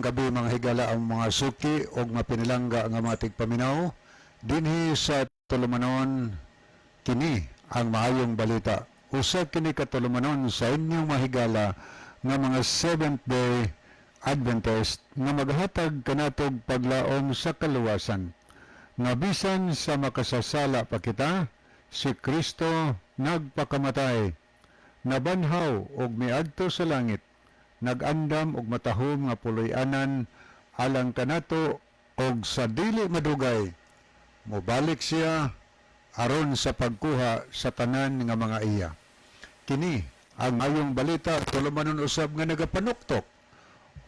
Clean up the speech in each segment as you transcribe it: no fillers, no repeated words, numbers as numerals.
gabi, mga higala, ang mga suki og mapinilangga nga mga tigpaminaw dinhi sa tulumanon, "Kini ang Maayong Balita." Usa kini ka tulumanon sa inyong mahigala nga mga Seventh Day Adventist nga maghatag kanatog paglaom sa kaluwasan. Nga bisan sa makasasala pa kita, si Kristo nagpakamatay, nabanhaw og miadto sa langit, nag-andam og matahom nga puloy-anan alang kanato, og sa dili madugay mobalik siya aron sa pagkuha sa tanan nga mga iya. Kini ang Maayong Balita, tulumanon usab nga nagapanuktok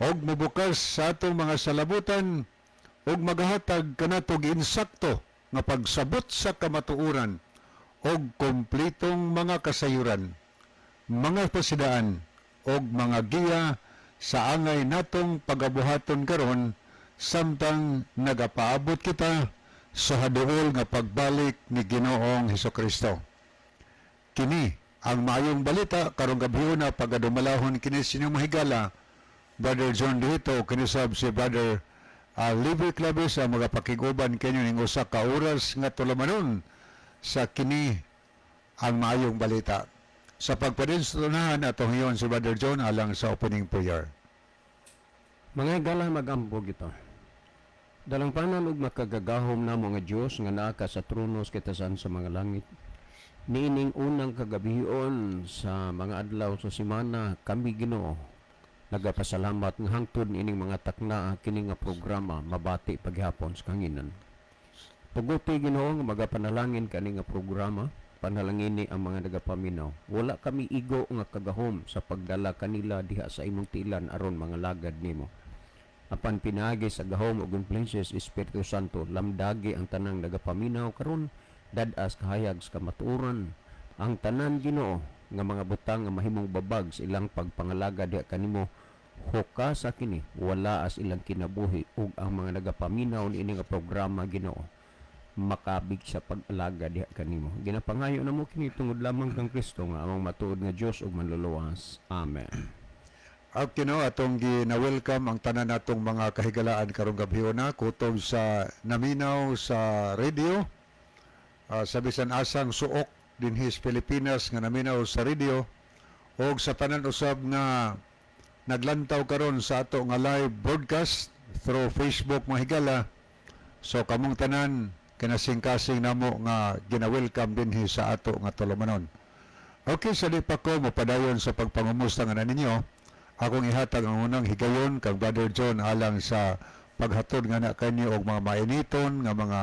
og mobukas sa atong mga salabutan ug magahatag kanatog insakto nga pagsabot sa kamatuoran og kompletong mga kasayuran, mga pasidaan og mga giya sa angay natong pagabuhaton karon samtang nagapaabot kita sa haduol nga pagbalik ni Ginoong Hesukristo. Kini ang Maayong Balita karong gabi na pagadumalahon kini sa inyong mahigala, Brother John Dito, kinisab si Brother Libby Claves, ang mga pakiguban kanyo ning usa ka oras nga tulumanon sa "Kini ang Maayong Balita." Sa pagpadin sa tunahan, atong hiyon si Brother John alang sa opening prayer. Mga higala, magampo kita. Dalangpanan ug makagagahom namo nga Dios nga naa ka sa trono sa kitasan sa mga langit. Niining unang kagabion sa mga adlaw sa semana, kami, Ginoo, nagapasalamat nga hangtod ining mga takna kini nga programa mabati paghapon sa kanginan. Tuguti, Ginoo, nga magapanalangin kani nga programa, panalangini ang mga nagapaminaw. Wala kami igo nga kagahom sa pagdala kanila diha sa imong tilan aron mga lagad nimo. Apan pinaagi sa gahom ug influensya sa Espiritu Santo, lamdagi ang tanang nagapaminaw karon, dad-as kahayag sa kamatuoran. Ang tanan, Ginoo, nga mga butang nga mahimong babag sa ilang pagpangalaga diha kanimo, hukasa kini, wala as ilang kinabuhi, ug ang mga nagapaminaw niini nga programa, Ginoo, makabig sa pag-alaga diha kanimo. Ginapangayo namo kini tungod lamang kang Kristo nga among matuod nga Dios ug Manluluwas. Amen. At kino atong gina-welcome ang tanan natong mga kahigalaan karong gabi na kutob sa naminaw sa radio, sa bisan asang suok dinhi sa Pilipinas nga naminaw sa radio, og sa tanan usab nga naglantaw karon sa ato nga live broadcast through Facebook, mga higala. So kamong tanan, kinasingkasing namo nga gina-welcome dinhi sa ato nga tulumanon. Okay, sa di pa ko mapadayon sa pagpangumusta nga na ninyo, akong ihatag ang unang higayon kang Brother John alang sa paghatod nga na kanyo og mga mainiton nga mga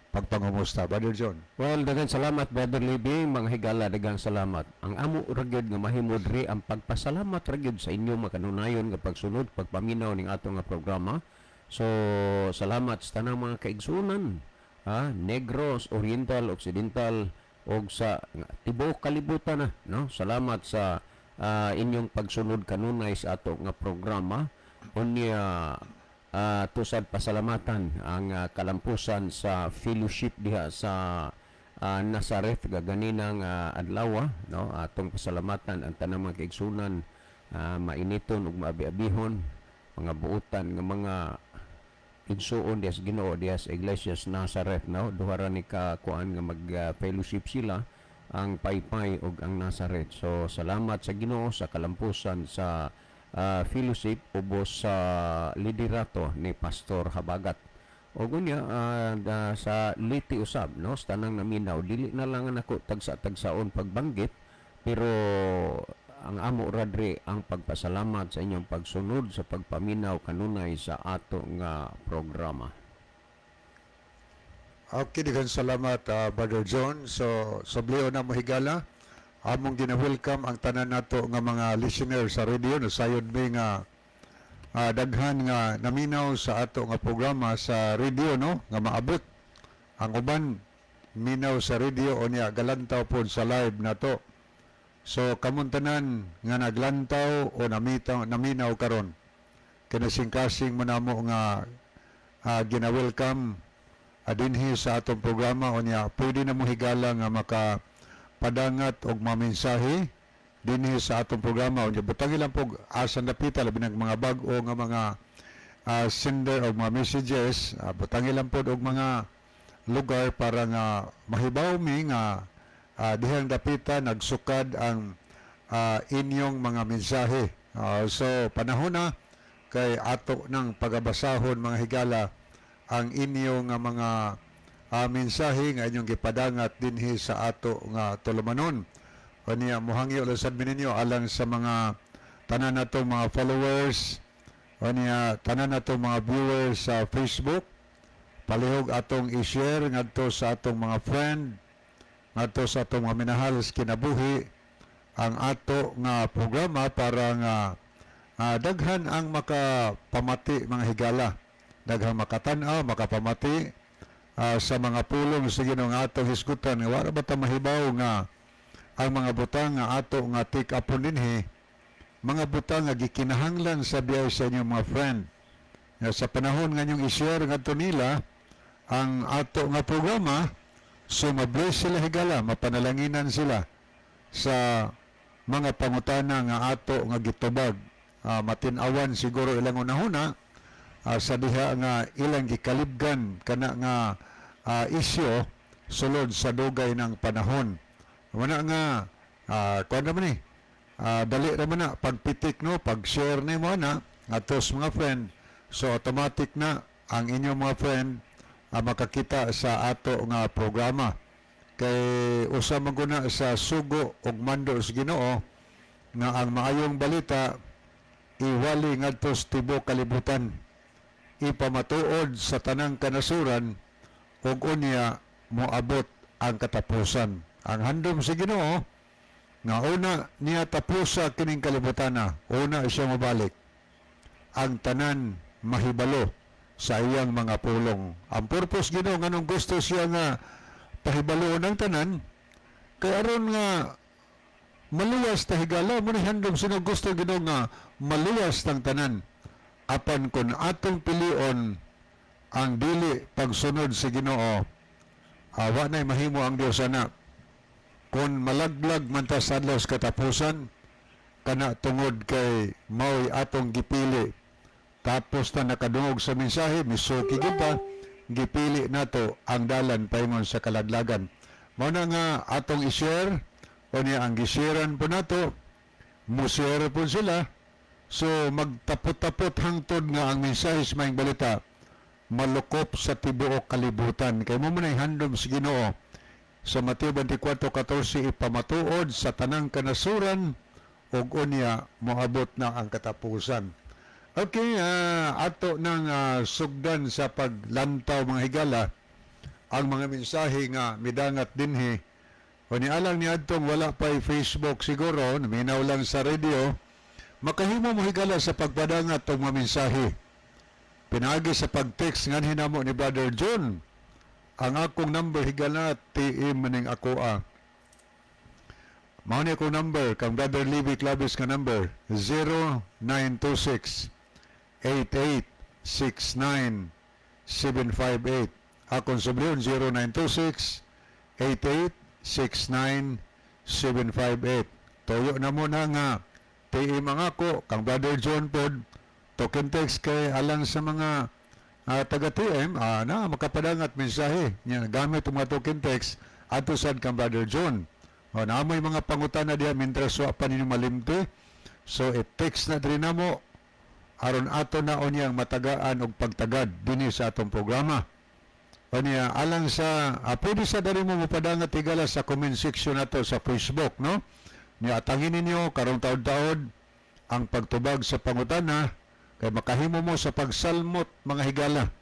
pagpangumusta. Brother John. Well, daghang salamat, Brother Libby, mga higala, daghang salamat. Ang amo ra gyud nga mahimo diri ang pagpasalamat ra gyud sa inyong makanunayon nga pagsunod, pagpaminaw ning ato nga programa. So, salamat sa tanang mga kaigsunan, ha, Negros, Oriental, Occidental ug sa tibuok kalibutan na, no? Salamat sa inyong pagsunod kanunay sa ato nga programa. Unya tusad pasalamatan ang kalampusan sa fellowship diha sa Nazareth gaganinang adlaw, no? Atong pasalamatan ang tanang mga kaigsunan, mainiton ug maabi-abihon, mga buutan nga mga igsuon diha sa Ginoo diha sa Iglesia sa Nazareth, no? Duha ra ni ka kuan nga mag fellowship sila, ang Paypay ug ang Nazareth. So salamat sa Ginoo sa kalampusan sa fellowship ubos sa liderato ni Pastor Habagat. Ug unya sa Liti usab, no, sa tanang naminaw, dili na lang nako tagsa-tagsaon pagbanggit, pero ang amo ra diri ang pagpasalamat sa inyong pagsunod sa pagpaminaw kanunay sa ato nga programa. Okay, daghang salamat, Brother John. So, sablion na, mo higala. Among gina-welcome ang tanan nato nga mga listener sa radio. Nasayod mi nga daghan nga naminaw sa ato nga programa sa radio, no, nga maabot. Ang uban minaw sa radio o niya galantaw pod sa live nato. So kamong tanan nga naglantaw o namitaw, naminaw karon, kinasingkasing mo namo nga gina-welcome dinhi sa atong programa. Unya pwede na mo, higala, nga maka padangat og mga mensahe dinhi sa atong programa. Unya butangi lang pog asa napita, labi nag mga bag-o nga mga sender og mga messages, butangi lang pod og mga lugar para nga mahibaw mi nga dihang dapita nagsukad ang inyong mga mensahe. So panahon na kay ato ng pagabasahon, mga higala, ang inyong nga mga mensahe nga inyong gipadangat dinhi sa ato nga tulumanon. Unya muhangyo lang sad mi ninyo alang sa mga tanan nato mga followers, unya tanan nato mga viewers sa Facebook. Palihog atong i-share ngadto sa atong mga friend, ngadto sa atong mga minahal sa kinabuhi ang ato nga programa para nga daghan ang makapamati, mga higala, daghang makatan-aw, makapamati sa mga pulong sa Ginoo nga atong hisgutan, nga wala ba ta mahibaw nga ang mga butang nga ato nga take upon dinhi, mga butang nga gikinahanglan sa biyay sa inyong mga friend, nga sa panahon nga inyong i-share ngadto nila ang ato nga programa, so mabless sila, higala, mapanalanginan sila sa mga pangutana nga ato nga gitubag. Matin-awan siguro ilang unahuna sa diha nga ilang gikalibgan kana nga isyu sulod sa dugay ng panahon. Wala nga kuan naman ni dali ra man na pagpitik, no, pag-share nimo na ato sa mga friend, so automatic na ang inyong mga friend makakita sa ato nga programa, kay usa man guna sa sugo ug mando sa Ginoo nga ang maayong balita iwali ngadto sa tibuok kalibutan, ipamatuod sa tanang kanasuran, ug unya moabot ang katapusan. Ang handom sa Ginoo nga una niya tapusa kining kalibutan na, una siya mobalik, ang tanan mahibalo sa iyang mga pulong. Ang purpose Ginoo nganong gusto siya nga pahibaloon ang tanan kay aron nga maluwas ta, higala. Mo ni handom sino gusto Ginoo nga maluwas tang tanan. Apan kung atong pilion ang dili pagsunod sa Ginoo, wa na'y mahimo ang Dios ana. Kung malaglag man ta sa adlaw sa katapusan, kana tungod kay mao'y atong gipili. Tapos na nakadungog sa mensahe, misuki gyud ta, gipili nato ang dalan paingon sa kalaglagan. Mao na nga atong i-share, unya ang gisharean po nato, mo-share po sila, so magtapot-tapot hangtod nga ang mensahe sa maayong balita malukop sa tibuok kalibutan. Kay mao man ay handom sa Ginoo sa Mateo 24:14, ipamatuod sa tanang kanasuran ug unya moabot na ang katapusan. Okay, ato nang sugdan sa paglantaw, mga higala, ang mga mensahe nga midangat dinhi. O ni alang ni adtong wala pa'y Facebook siguro, naminaw lang sa radio, makahimo mo, higala, sa pagpadangat og mga mensahe pinaagi sa pag-text nga hinamo ni Brother John. Ang akong number, higala, TM maning ako a. Mao ni akong number, kang Brother Libby Clavis nga number, 0926 8869 758. Akong subliyon, 0926 8869 758. Tuyo na mo na nga TM ang ako, kang Brother John pod, token text, kay alang sa mga taga TM na makapadangat mensahe nya gamit ang mga token text ato sad kang Brother John. O naamoy mga pangutana diha mintras wa pa ninyo malimti. So i-text na diri namo aron ato na unyang matagaan og pagtagad dinhi sa atong programa. Unya alang sa pwede sa dali mo mopadangat, higala, sa comment section nato sa Facebook, no? Nya atangin ninyo karong taod-taod ang pagtubag sa pangutana kay makahimo mo sa pagsalmot, mga higala.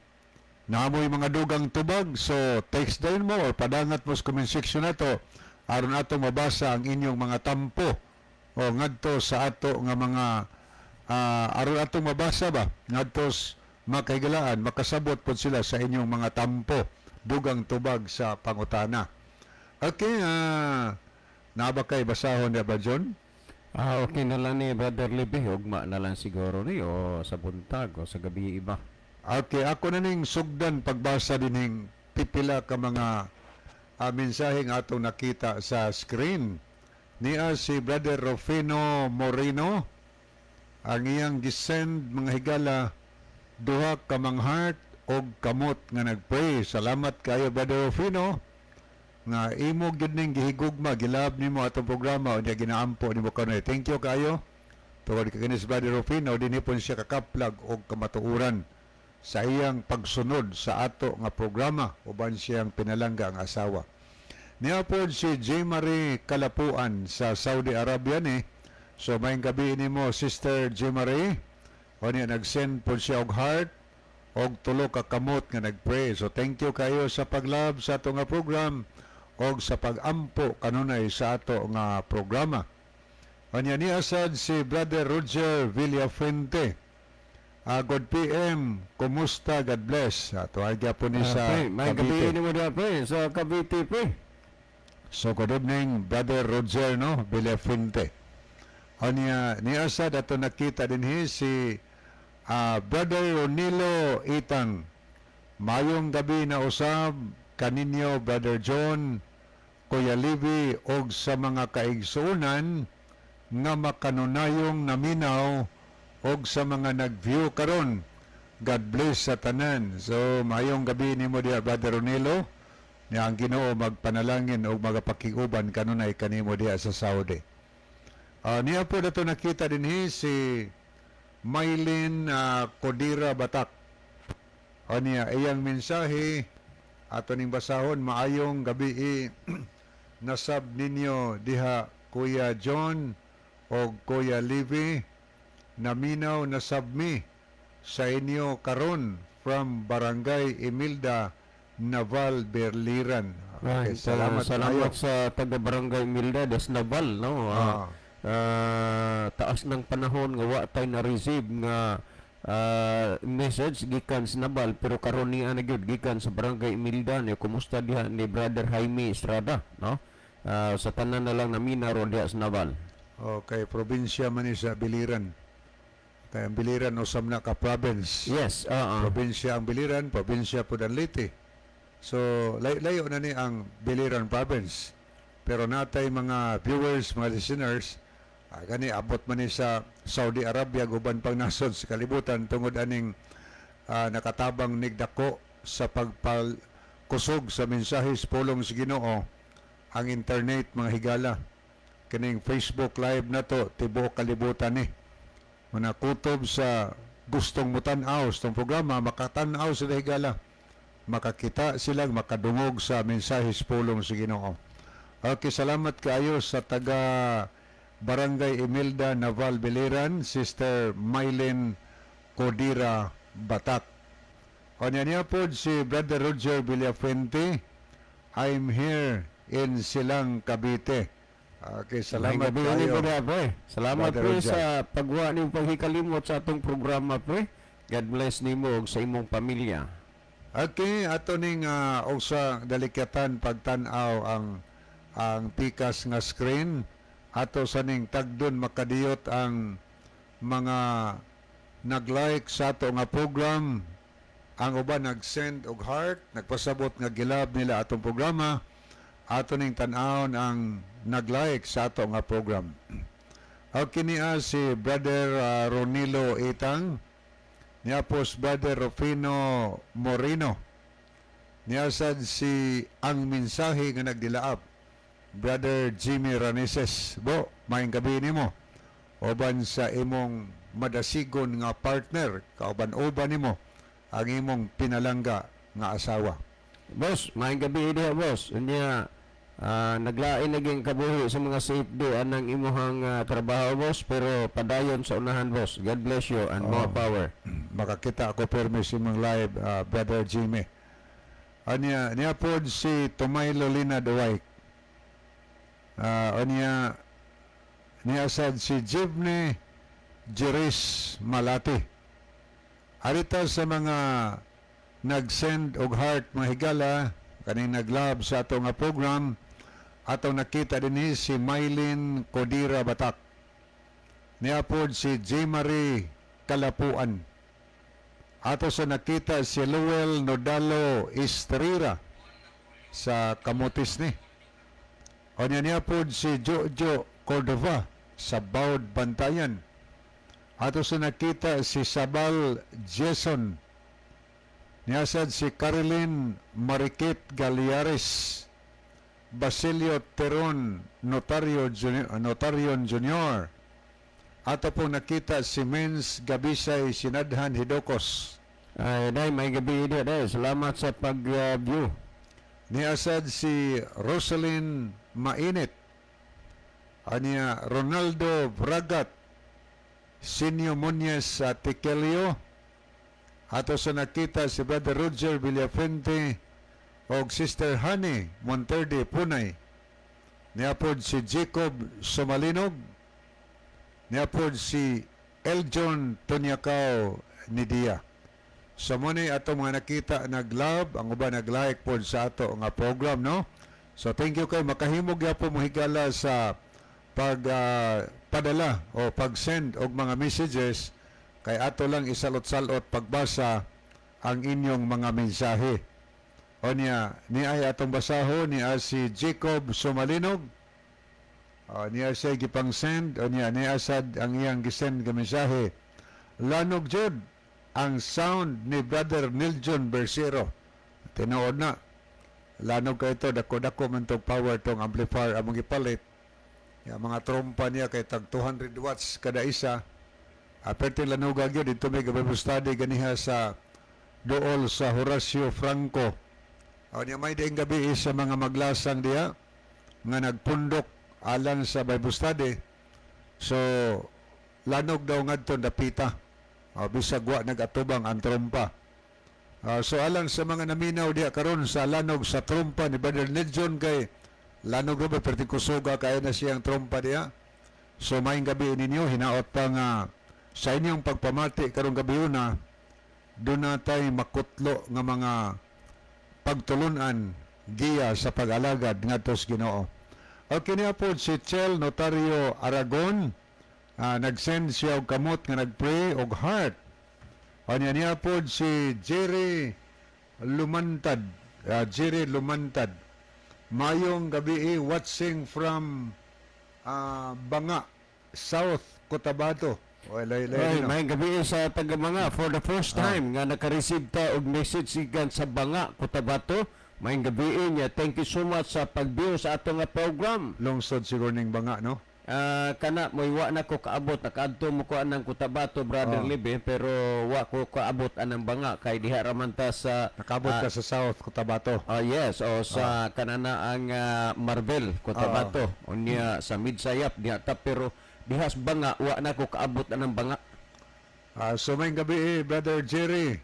Naamoy mga dugang tubag, so text din mo or padangat mo sa comment section nato aron ato mabasa ang inyong mga tampo o ngadto sa ato nga mga aron ato mabasa ba ngadto makahigalaan, makasabot pod sila sa inyong mga tampo, dugang tubag sa pangutana. Okay, naa ba kay basahon niya ba, John? Ah, okay na lang ni, Brother Libby. Ugma na lang siguro ni o sa buntag o sa gabi iba. Okay, ako na ning sugdan pagbasa dining pipila ka mga mensahe nga atong nakita sa screen. Niya si Brother Rufino Moreno, ang iyang gisend, mga higala. Duha ka mga heart og kamot nga nagpray. Salamat kayo, Brother Rufino, nga imo gyud ning gihigugma, gilab nimo atong programa unya ginaampo nimo kanunay. Thank you kayo. Tungod kay kini si Brother Rufino, dinhi pud siya kakaplag og kamatuoran sa iyang pagsunod sa ato nga programa uban siyang pinalangga ang asawa. Niya pod si J. Marie Kalapuan sa Saudi Arabia ni. So maayong gabi nimo, Sister J. Marie. O niya nag-send pod siya og heart og tulo ka kamot nga nagpray. So thank you kayo sa paglove sa ato nga program og sa pagampo kanunay sa ato nga programa. Unya niya sad si Brother Roger Villafuente. Good PM, kumusta? God bless. Tuwag po ni sa Pre, may gabi Cavite. nimo diha, pre, sa Cavite, pre. So good evening, Brother Roger, no, Villafuente. Unya niya sad ato nakita dinhi si Brother Ronilo Itang. Mayong gabi na usab kaninyo, Brother John, Kuya Libby og sa mga kaigsuonan nga makanunayong naminaw og sa mga nag-view karon. God bless sa tanan. So mayong gabi nimo diha, Brother Ronilo. Nya ang Ginoo magpanalangin og magapakiuban kanunay kanimo diha sa Saudi. Niya po dato nakita dinhi si Mylene Codira Batak. O niya, iyang mensahe ato ning basahon: "Maayong gabi nasab ninyo diha, Kuya John o Kuya Livy. Naminaw nasab mi sa inyo karon from Barangay Imelda, Naval, Biliran." Okay, Right, salamat salamat kayo. sa taga Barangay Imelda des Naval, no. Taas ng panahon nga wa tay na receive nga message gikan sa Naval, pero karon niya na gyud gikan sa Barangay Imelda ni. Kumusta diha ni Brother Jaime Estrada, no? Sa tanan na lang naminaw ron diha sa Naval. Okay, probinsya man ni sa Biliran. Kay ang Biliran usab na ka province. Yes, oo. Probinsya ang Biliran, probinsya pud ang Leyte. So, layo na ni ang Biliran province. Pero natay mga viewers, mga listeners, gani abot man ni sa Saudi Arabia, guban pang nasod sa kalibutan tungod aning nakatabang nigdako sa pagpalkusog sa mensahe sa pulong sa Ginoo ang internet, mga higala. Kining Facebook Live na to, tibuok kalibutan ni. Mga kutob sa gustong mutan-aw sa itong programa, makatan-aw sila, higala. Makakita sila, makadungog sa mensahe sa pulong sa Ginoo. Okay, salamat kaayo sa taga Barangay Imelda, Naval, Biliran, Sister Mylene Codira Batak. O niya niya po si Brother Roger Villafuente: "I'm here in Silang, Cavite." Okay, salamat Maayong gabi kayo. nimo diha, pre. Salamat, Brother pre, Roger. sa pagwa nimo paghikalimot sa atong programa, pre. God bless nimo ug sa imong pamilya. Okay, ato ning og sa dalikyatan pagtan-aw ang pikas nga screen, ato sa ning tagdon makadiyot ang mga nag-like sa ato nga program. Ang uban nag-send og heart, nagpasabot nga gilab nila atong programa. Ato ning tan-awon ang nag-like sa ato nga program. Okay niya si Brother Ronilo Itang. Niya po si Brother Rufino Moreno. Niya sad si ang mensahe nga nagdilaap, Brother Jimmy Raneses. Bo, maayong gabi nimo. Uban sa imong madasigon nga partner, kauban-uban nimo ang imong pinalangga nga asawa. Boss, maayong gabi diha, boss. Unya naglain naging kabuhi sa mga safety anang imuhang trabaho, boss, pero padayon sa unahan, boss. God bless you and more power. Makakita ako permi sa imong live, Brother Jimmy. Anya, niya po si Tomay Lolina Duway. Anya, niya sad si Jibne Jeris Malati. Arita sa mga nag-send og heart, mga higala, kaning nag-love sa ato nga program, atong nakita dinhi si Mylene Codira Batak. Niya pod si J. Marie Kalapuan. Ato sa nakita si Luel Nodalo Estrera sa Camotes ni. O niya niya pod si Jojo Cordova sa Baud, Bantayan. Ato sa nakita si Sabal Jason. Niasad si Carilyn Marikit Galiares. Basilio Teron Notario Junior, Notarion Jr. Ato po nakita si Mens Gabisay Sinadhan Hidokos. Ay, day, may gabi dia, day. Salamat sa pag-view. Niasad si Rosalyn Mainit. Aniya Ronaldo Bragat. Sinyo Muñez sa Tikelio. Ato sa nakita si Brother Roger Villafente og Sister Honey Monterde Punay. Niapod si Jacob Sumalinog. Niapod si Eljon Tonyakaw Nidia. So mo ni ato mga nakita nag-love, ang uban nag-like pod sa ato nga program, no? So thank you kay makahimog gyapon mo, higala, sa pag padala o pag-send og mga messages kay ato lang isalot-salot pagbasa ang inyong mga mensahe. O niya, ni ay atong basahon niya si Jacob Sumalinog. O niya siya gipang send o niya niya sad ang iyang gisend nga mensahe. "Lanog jud ang sound ni Brother Niljon Bersero." Tinuod na. Lanog kay ito, dako-dako man tong power tong amplifier among gipalit. Ya, mga trompa niya kay tag 200 watts kada isa. Aperte lanuga gyud dito may Bible study ganiha sa dool sa Horacio Franco. O niya may diing gabi sa mga maglasang diha nga nagpundok alang sa Bible study. So lanog daw ngadto dapita. O, bisag wa nag-atubang ang trompa. So alang sa mga naminaw diha karon sa lanog sa trompa ni Brother Nedjon kay lanog ra ba, perti kusuga kaya na siyang trompa diha. So maayong gabi ninyo, hinaot pa nga sa inyong pagpamati karong gabi una doon natay makutlo nga mga pagtulunan giya sa pag-alagad ngadto sa Ginoo. Okay niya po si Chel Notario Aragon, nag-send siya og kamot nga nag-pray og heart. O niya niya po si Jerry Lumantad. Jerry Lumantad. "Mayong gabi, watching from Banga, South Cotabato." O, lay, lay, Ay, no? may gabi sa taga-Banga for the first time nga naka-receive ta og message gikan sa Banga, Cotabato. May gabi niya. Thank you so much sa pag-view sa ato nga program. Lungsod siguro ning Banga, no? Kana moy wa na ko kaabot, nakaadto mo ko anang Cotabato, Brother Libe, pero wa ko kaabot anang Banga kay diha ra man ta sa Nakabot ka sa South Cotabato. Ah, yes, o sa kanana ang Marvel Cotabato. Unya sa Midsayap diha ta, pero diha sa Banga wa na ko kaabot anang Banga. So may gabi, Brother Jerry.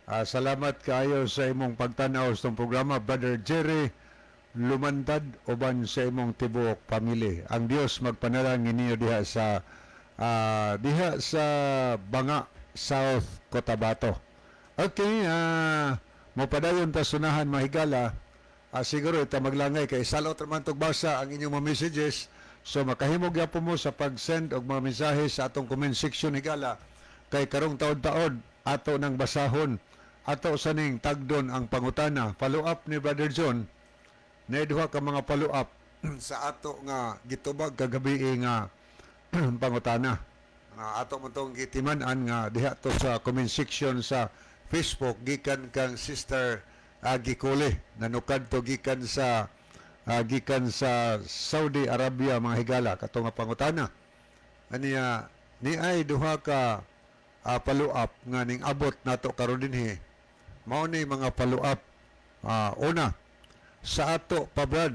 Salamat kaayo sa imong pagtanaw sa itong programa, Brother Jerry Lumantad uban sa imong tibuok pamilya. Ang Dios magpanalangin ninyo diha sa Banga, South Cotabato. Okay, mopadayon ta sunahan, mahigala. Siguro ita maglangay kay salot raman tog basa ang inyong mga messages. So makahimog gyapon mo sa pag-send og mga mensahe sa atong comment section, higala, kay karong taod-taod ato nang basahon, ato sa ning tagdon ang pangutana follow up ni Brother John na duha ka mga follow up sa ato nga gitubag kagabi nga pangutana nga ato mo tong gitiman-an nga diha to sa comment section sa Facebook gikan kang Sister Agi Kule nanukad to gikan sa Saudi Arabia, mga higala, kato nga pangutana aniya ni ay duha ka follow up nga ning abot nato karon dinhi. Mao ni mga follow up. Una, sa ato pa, Brad,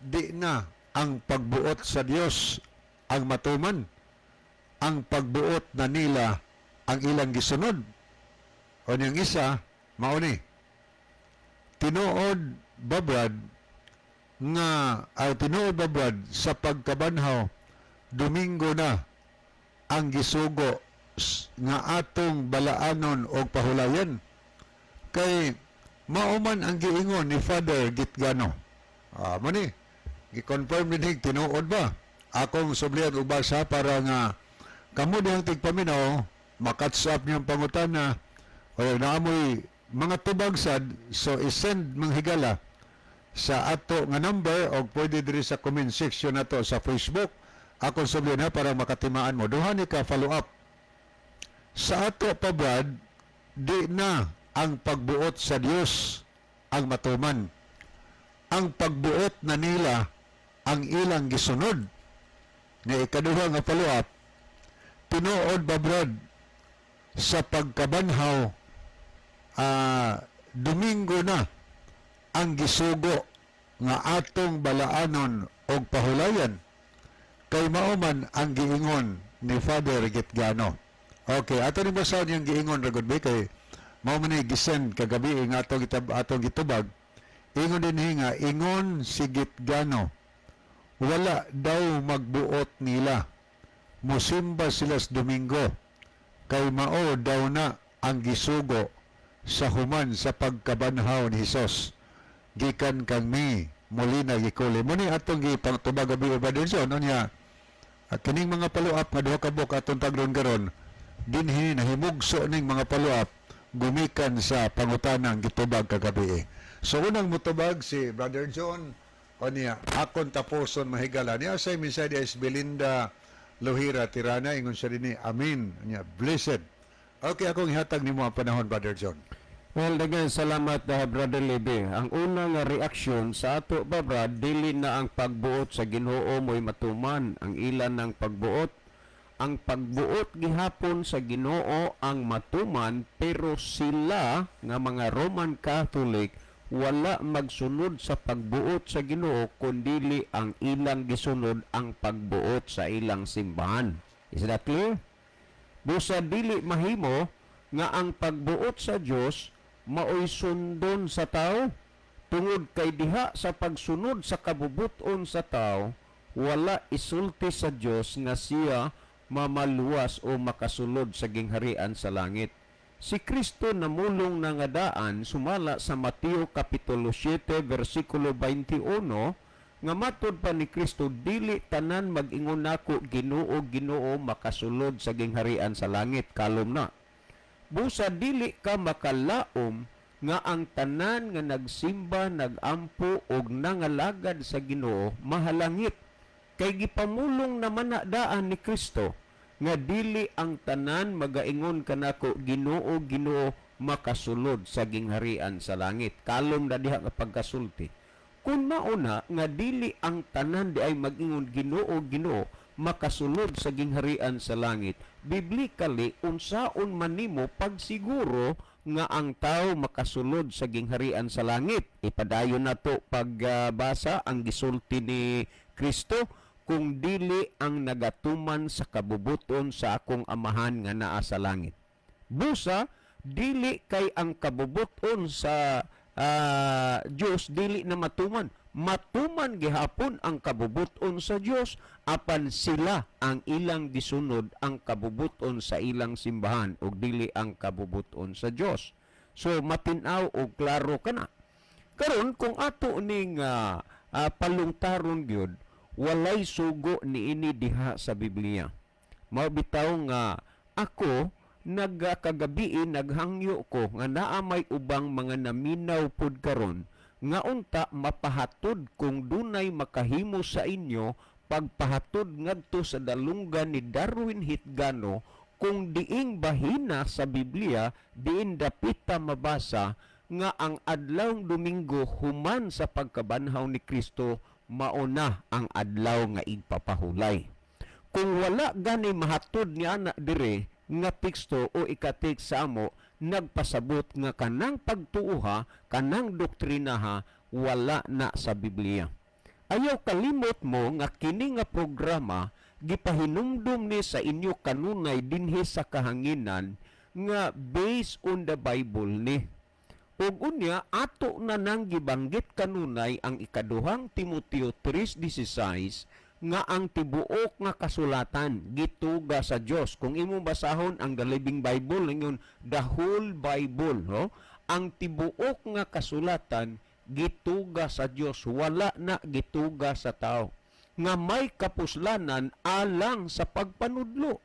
di na ang pagbuot sa Dios ang matuman, ang pagbuot na nila ang ilang gisunod? O niyang isa, mao ni: Tinuod ba, Brad, nga ay tinuod ba, Brad, sa pagkabanhaw Domingo na ang gisugo nga atong balaanon og pahulayan kay mao man ang giingon ni Father Gitgano? Mo ni gi-confirm din, tinuod ba? Akong sublihan og basa para nga kamo dihang tigpaminaw makatch up niyang pangutana o naamoy mga tubag sad, so isend, mga higala, sa ato nga number o pwede diri sa comment section nato sa Facebook. Akong sabihin ha, para makatimaan mo. Duha ni ka follow up. Sa ato pa, Brad, di na ang pagbuot sa Dios ang matuman. Ang pagbuot na nila ang ilang gisunod. Nga ikaduha nga follow up, tinuod ba, Brad, sa pagkabanhaw, Domingo na ang gisugo nga atong balaanon og pahulayan kay mao man ang giingon ni Father Gitgano? Okay, ato ni basahon yung giingon ra gud kay mao man ni gisend kagabi nga atong gitubag. Ingon din nga ingon si Gitgano, wala daw magbuot nila. Musimba sila sa Domingo kay mao daw na ang gisugo sa human sa pagkabanhaw ni Hesus. Gikan kang mi Molina, gikuli mo ni atong gipangtubag gabi ba din so no niya. At kining mga follow-up nga duha ka buok atong tagron karon dinhi nahimugso ning mga follow-up gumikan sa pangutanang gitubag kagabi. So unang mutubag si Brother John o niya akon taposon, mahigala niya sa mensahe is Belinda Lohira Tirana. Ingon siya dinhi, "Amen." Niya, blessed. Okay, akong ihatag nimo ang panahon, Brother John. Well, daghang salamat, Brother Lebe. Ang una nga reaksyon sa ato ba, Brad, dili na ang pagbuot sa Ginoo mo'y matuman ang ilan ng pagbuot. Ang pagbuot gihapon sa Ginoo ang matuman, pero sila nga mga Roman Catholic wala magsunod sa pagbuot sa Ginoo kundili ang ilang gisunod ang pagbuot sa ilang simbahan. Is that clear? Busa dili mahimo nga ang pagbuot sa Dios maoy sundon sa tao tungod kay diha sa pagsunod sa kabubuton sa tao, wala isulti sa Dios nga siya mamaluwas o makasulod sa gingharian sa langit. Si Kristo namulong na nga daan sumala sa Mateo Kapitulo 7 versikulo 21 nga matud pa ni Kristo, "Dili tanan mag-ingon nako, 'Ginoo, Ginoo,' makasulod sa gingharian sa langit." Kalom na. Busa dili ka makalaom nga ang tanan nga nagsimba, nagampo og nangalagad sa Ginoo mahalangit. Kay gipamulong naman na daan ni Kristo nga dili ang tanan magaingon kanako, 'Ginoo, Ginoo,' makasulod sa gingharian sa langit. Kalom na diha nga pagkasulti. Kung mauna nga dili ang tanan di ay mag-ingon, 'Ginoo, Ginoo,' makasulod sa gingharian sa langit, biblically unsaon man nimo pagsiguro nga ang tao makasulod sa gingharian sa langit? Ipadayon nato pagbasa ang gisulti ni Kristo, "Kung dili ang nagatuman sa kabubuton sa akong Amahan nga naa sa langit." Busa dili kay ang kabubuton sa Dios dili na matuman. Matuman gihapon ang kabubuton sa Dios, apan sila ang ilang gisunod ang kabubuton sa ilang simbahan ug dili ang kabubuton sa Dios. So matin-aw og klaro kana. Karon kung ato ning palungtaron gyud, walay sugo niini diha sa Biblia. Mao bitaw nga ako nagkagabi naghangyo ko nga naa may ubang mga naminaw pud karon nga unta mapahatod kung dunay makahimo sa inyo pagpahatod ngadto sa dalunggan ni Darwin Hitgano kung diing bahina sa Biblia diin dapita mabasa nga ang adlawng Domingo human sa pagkabanhaw ni Kristo mauna ang adlaw nga igpapahulay. Kung wala gani mahatod ni ana dire nga teksto o ikatek sa amo, nagpasabot nga kanang pagtuoha, kanang doktrinaha, wala na sa Biblia. Ayaw kalimot mo nga kini nga programa gipahinumdum ni sa inyo kanunay dinhi sa kahanginan nga based on the Bible ni. Ug unya ato na nang gibanggit kanunay ang Ikaduhang Timoteo 3:16 nga ang tibuok nga kasulatan gituga sa Dios. Kung imong basahon ang The Living Bible, ingon the whole Bible, no? Ang tibuok nga kasulatan gituga sa Dios, wala na gituga sa tao. Nga may kapuslanan alang sa pagpanudlo.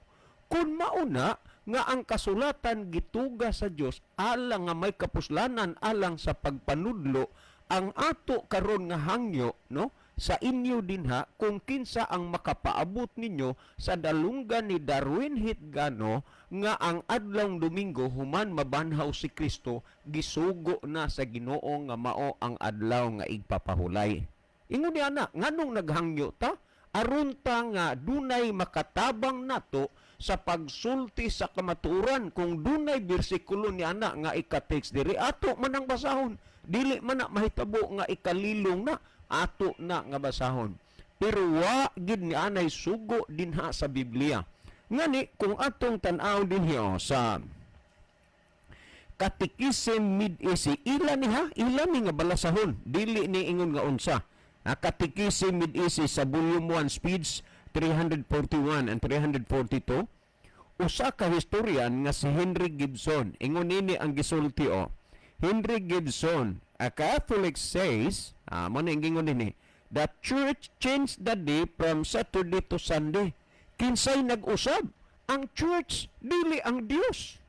Kung mauna nga ang kasulatan gituga sa Dios alang nga may kapuslanan alang sa pagpanudlo, ang ato karon nga hangyo, no? Sa inyo dinha kung kinsa ang makapaabot ninyo sa dalunggan ni Darwin Hitgano nga ang adlawng Domingo human mabanhaw si Kristo, gisugo na sa Ginoo nga mao ang adlaw nga igpapahulay. Ingon niya na, nganong naghangyo ta? Aron ta nga dunay makatabang nato sa pagsulti sa kamatuoran. Kung dunay bersikulo ni ana nga ika-text diri, ato man ang basahon. Dili man na mahitabo nga ikalilong na, ato na nga basahon. Pero wa gid ni anay sugo dinha sa Biblia. Ngani kung atong tan-aw dinhi, oh, sa Catechism Mid-Easy, ila ni ha, ila ni nga balasahon, dili ni ingon nga unsa. Catechism Mid-Easy sa volume 1, page 341 and 342, usa ka historian nga si Henry Gibson, ingon nini ang gisulti o. Henry Gibson, a Catholic, says, mo na ingon nini, "The church changed the day from Saturday to Sunday." Kinsay nag-usab? Ang church, dili ang Dios.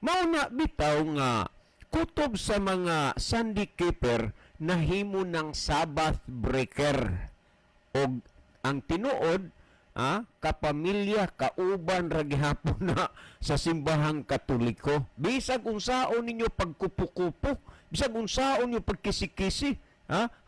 Mao na bitaw nga kutob sa mga Sunday keeper nahimo ng Sabbath breaker. Og ang tinuod, kapamilya, kauban ra gihapon na sa Simbahang Katoliko. Bisag unsaon ninyo pagkupo-kupo, bisag unsaon ninyo pagkisi-kisi,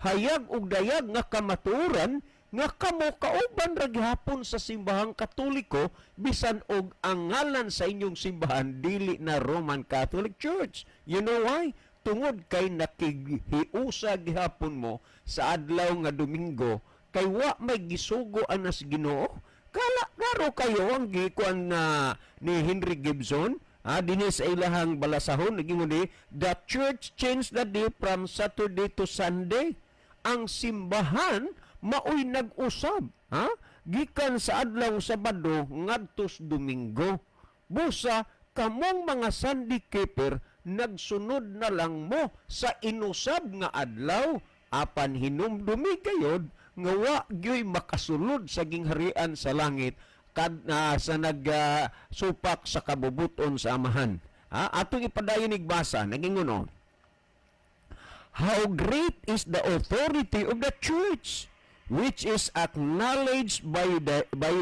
hayag og dayag nga kamatuoran nga kamo kauban ra gihapon sa Simbahang Katoliko, bisan og ang ngalan sa inyong simbahan dili na Roman Catholic Church. You know why? Tungod kay nakighiusa gihapon mo sa adlaw nga Domingo kay wa may gisugo anas Ginoo. Kala klaro kayo ang gikuan na ni Henry Gibson, dinhi sa ilahang balasahon nagingon ni, "The church changed the day from Saturday to Sunday." Ang simbahan maoy nag-usab, ha, gikan sa adlaw Sabado ngadto sa Domingo. Busa kamong mga Sunday keeper nagsunod na lang mo sa inusab nga adlaw, apan hinumdumi gayod nga wa gyoy makasulod sa gingharian sa langit kad sa nagsupak sa kabubuton sa Amahan. Ha, atong ipadayon basa, nagingon oh, "How great is the authority of the church, which is acknowledged by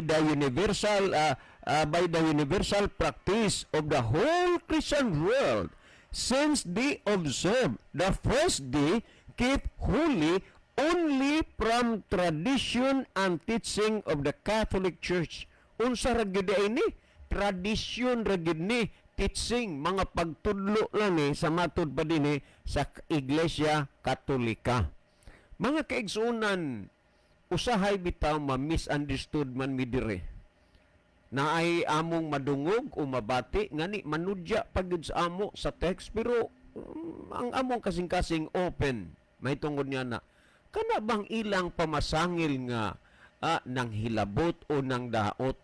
the universal practice of the whole Christian world, since they observe the first day kept holy only from tradition and teaching of the Catholic Church." Unsa ra gyud ini? Tradisyon ra gyud ni, teaching, mga pagtudlo lang ni sa matud pa dinhi sa Iglesia Katolika. Mga kaigsuonan, usahay bitaw ma-misunderstood man mi dire. Naay among madungog o mabati ngani manudya pag gyud sa amo sa text, pero ang among kasing-kasing open may tungod niya na kana bang ilang pamasangil nga nang hilabot o nang daot.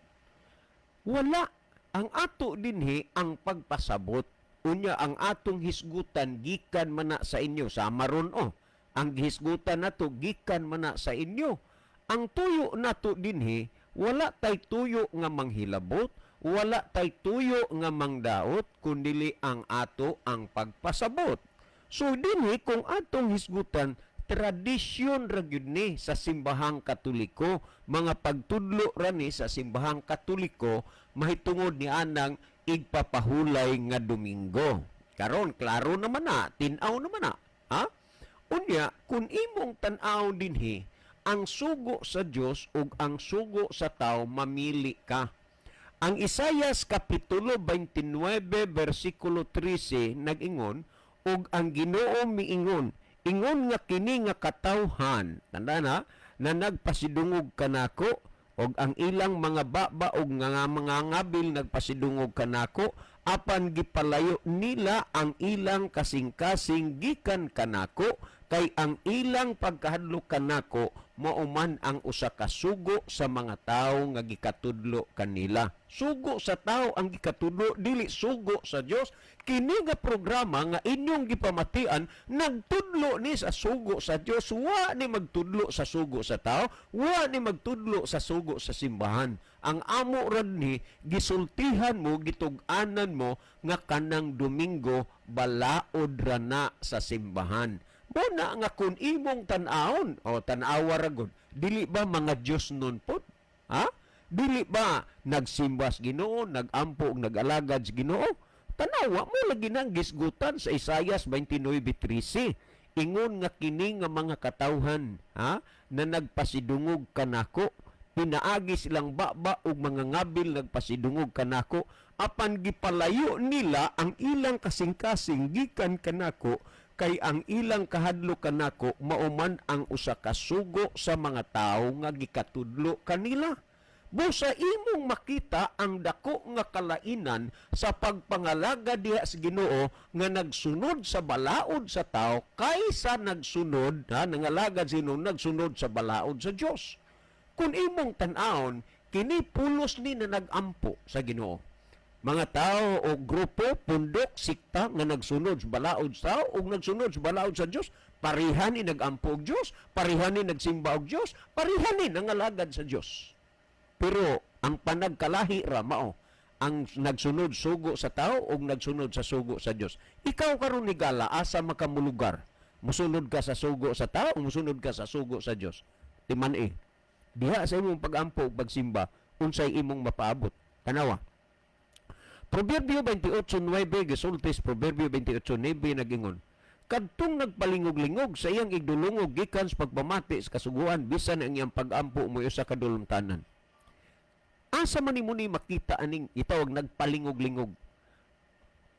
Wala. Ang ato dinhi ang pagpasabot. Unya ang atong hisgutan gikan man na sa inyo sa maron oh. Ang gihisgutan nato gikan man na sa inyo. Ang tuyo nato dinhi, wala tay tuyo nga manghilabot, wala tay tuyo nga mangdaot, kundili ang ato ang pagpasabot. So dinhi kung atong hisgutan, tradisyon ra gyud ni sa Simbahang Katoliko, mga pagtudlo ra ni sa Simbahang Katoliko mahitungod ni anang igpapahulay nga Domingo. Karon klaro naman na, tin-aw naman na. Ha? Unya, kung imong tan-aw dinhi, ang sugo sa Dios ug ang sugo sa tao, mamili ka. Ang Isayas kapitulo 29 bersikulo 13 nag-ingon, "Ug ang Ginoo miingon, ingon nga kini nga katawhan," tanda na, "na nagpasidungog kanako og ang ilang mga baba og nga mga ngabil nagpasidungog kanako, apan gipalayo nila ang ilang kasing-kasing gikan kanako, kay ang ilang pagkahadlok kanako mao man ang usa ka sugo sa mga tawo nga gikatudlo kanila." Sugo sa tao ang gikatudlo, dili sugo sa Dios. Kini nga programa nga inyong gipamatian nagtudlo ni sa sugo sa Dios, wa ni magtudlo sa sugo sa tao, wa ni magtudlo sa sugo sa simbahan. Ang amo rad ni gisultihan mo, gitug-anan mo nga kanang Domingo balaod ra na sa simbahan. Muna nga kun imong tan-awon, o tan-awa ra gud, dili ba mga Dios nun pod? Ha? Dili ba nagsimba sa Ginoo, nagampo ug nag-alagad sa Ginoo? Tanawa mo lagi nang gisgutan sa Isaias 29:13. Ingon nga kini nga mga katawhan, ha, na nagpasidungog kanako, pinaagi silang baba ug mga ngabil nagpasidungog kanako, apan gipalayo nila ang ilang kasing-kasing gikan kanako, kay ang ilang kahadlok kanako mao man ang usa ka sugo sa mga tawo nga gikatudlo kanila. Busa imong makita ang dako nga kalainan sa pagpangalaga diha sa Ginoo nga nagsunod sa balaod sa tao kaysa nagsunod, ha, nangalagad sino nagsunod sa balaod sa Dios. Kung imong tan-awon, kini pulos ni na nagampo sa Ginoo. Mga tao o grupo, pundok, sikta nga nagsunod sa balaod sa tao o nagsunod sa balaod sa Dios, pareha ni nagampo og Dios, pareha ni nagsimba og Dios, pareha ni nangalagad sa Dios. Pero ang panagkalahi ra mao ang nagsunod sugo sa tao o nagsunod sa sugo sa Dios. Ikaw karon, higala, asa makamulugar? Musunod ka sa sugo sa tao o musunod ka sa sugo sa Dios? Timan-i. Diha sa imong pagampo ug pagsimba, unsay imong mapaabot? Tanawa. Proverbio 28:9 gisultis, Proverbio 28:9 nagingon, "Kadtong nagpalingog-lingog sa iyang igdulungog gikan sa pagpamati sa kasuguan, bisan ang iyang pag-ampo mo usa ka dulumtanan." Asa man nimo ni makita aning itawag nagpalingog-lingog?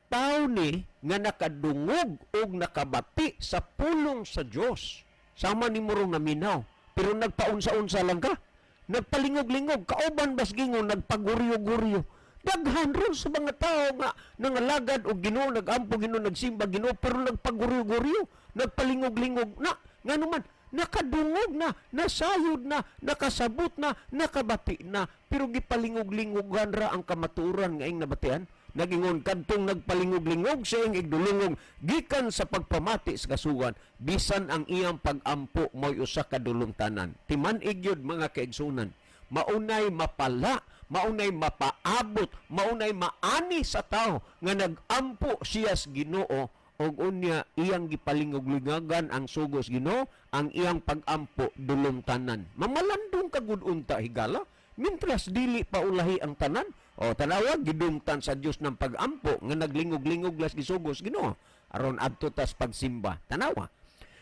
Tao ni nga nakadungog og nakabati sa pulong sa Dios. Sama ni rong naminaw, pero nagpaunsa-unsa lang ka. Nagpalingog-lingog, kauban bas gingon nagpaguryo-guryo. Daghan ron sa mga tao nga nangalagad og Ginoo, nagampo Ginoo, nagsimba Ginoo, pero nagpaguryo-guryo, nagpalingog-lingog na. Ngano man, nakadungog na, nasayod na, nakasabot na, nakabati na, pero gipalingog-lingogan ra ang kamatuoran nga ing nabatian. Nagingon, "Kadtong nagpalingog-lingog sa iyang igdulungog gikan sa pagpamati sa kasuguan, bisan ang iyang pagampo mo'y usa ka dulumtanan." Timan-ig yun, mga kaigsunan. Maunay mapala, maunay mapaabot, maunay maani sa tao nga nagampo siya sa Ginoo og unya iyang gipalingog-lingagan ang sugos Ginoo, ang iyang pagampo dulumtanan. Mamalandong ka gud unta, higala, mintras dili pa ulahi ang tanan. O tanawa, gidumtan sa Dios ng pagampo nga naglingog-lingog las gisugos Ginoo aron adto tas pagsimba. Tanawa.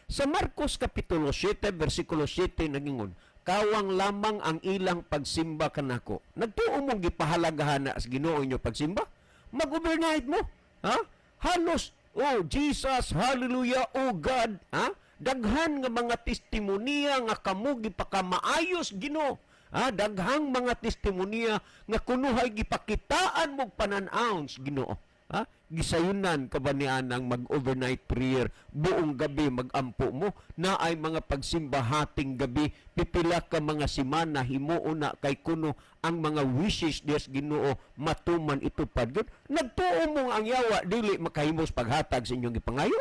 Sa Marcos Kapitulo 7 versikulo 7 nagingon, "Kawang lamang ang ilang pagsimba kanako." Nagtuo mong gipahalagahan na sa Ginoo inyo pagsimba? Mag-overnight mo. Ha? Halos, oh Jesus, hallelujah, oh God, ha? Daghan nga mga testimonya nga kamo gipakamaayo Ginoo. Ha? Daghang mga testimonya nga kunuhay gipakitaan mo panan-awon sa Ginoo. Ha? Gisayunan ka ba niya ng mag-overnight prayer, buong gabi magampo mo, na ay mga pagsimba hating gabi, pipila ka mga simana himuon na kay kuno ang mga wishes des Ginoo matuman itupad gyud. Nagtuo mo nga ang yawa dili makahimos paghatag sa inyong gipangayo?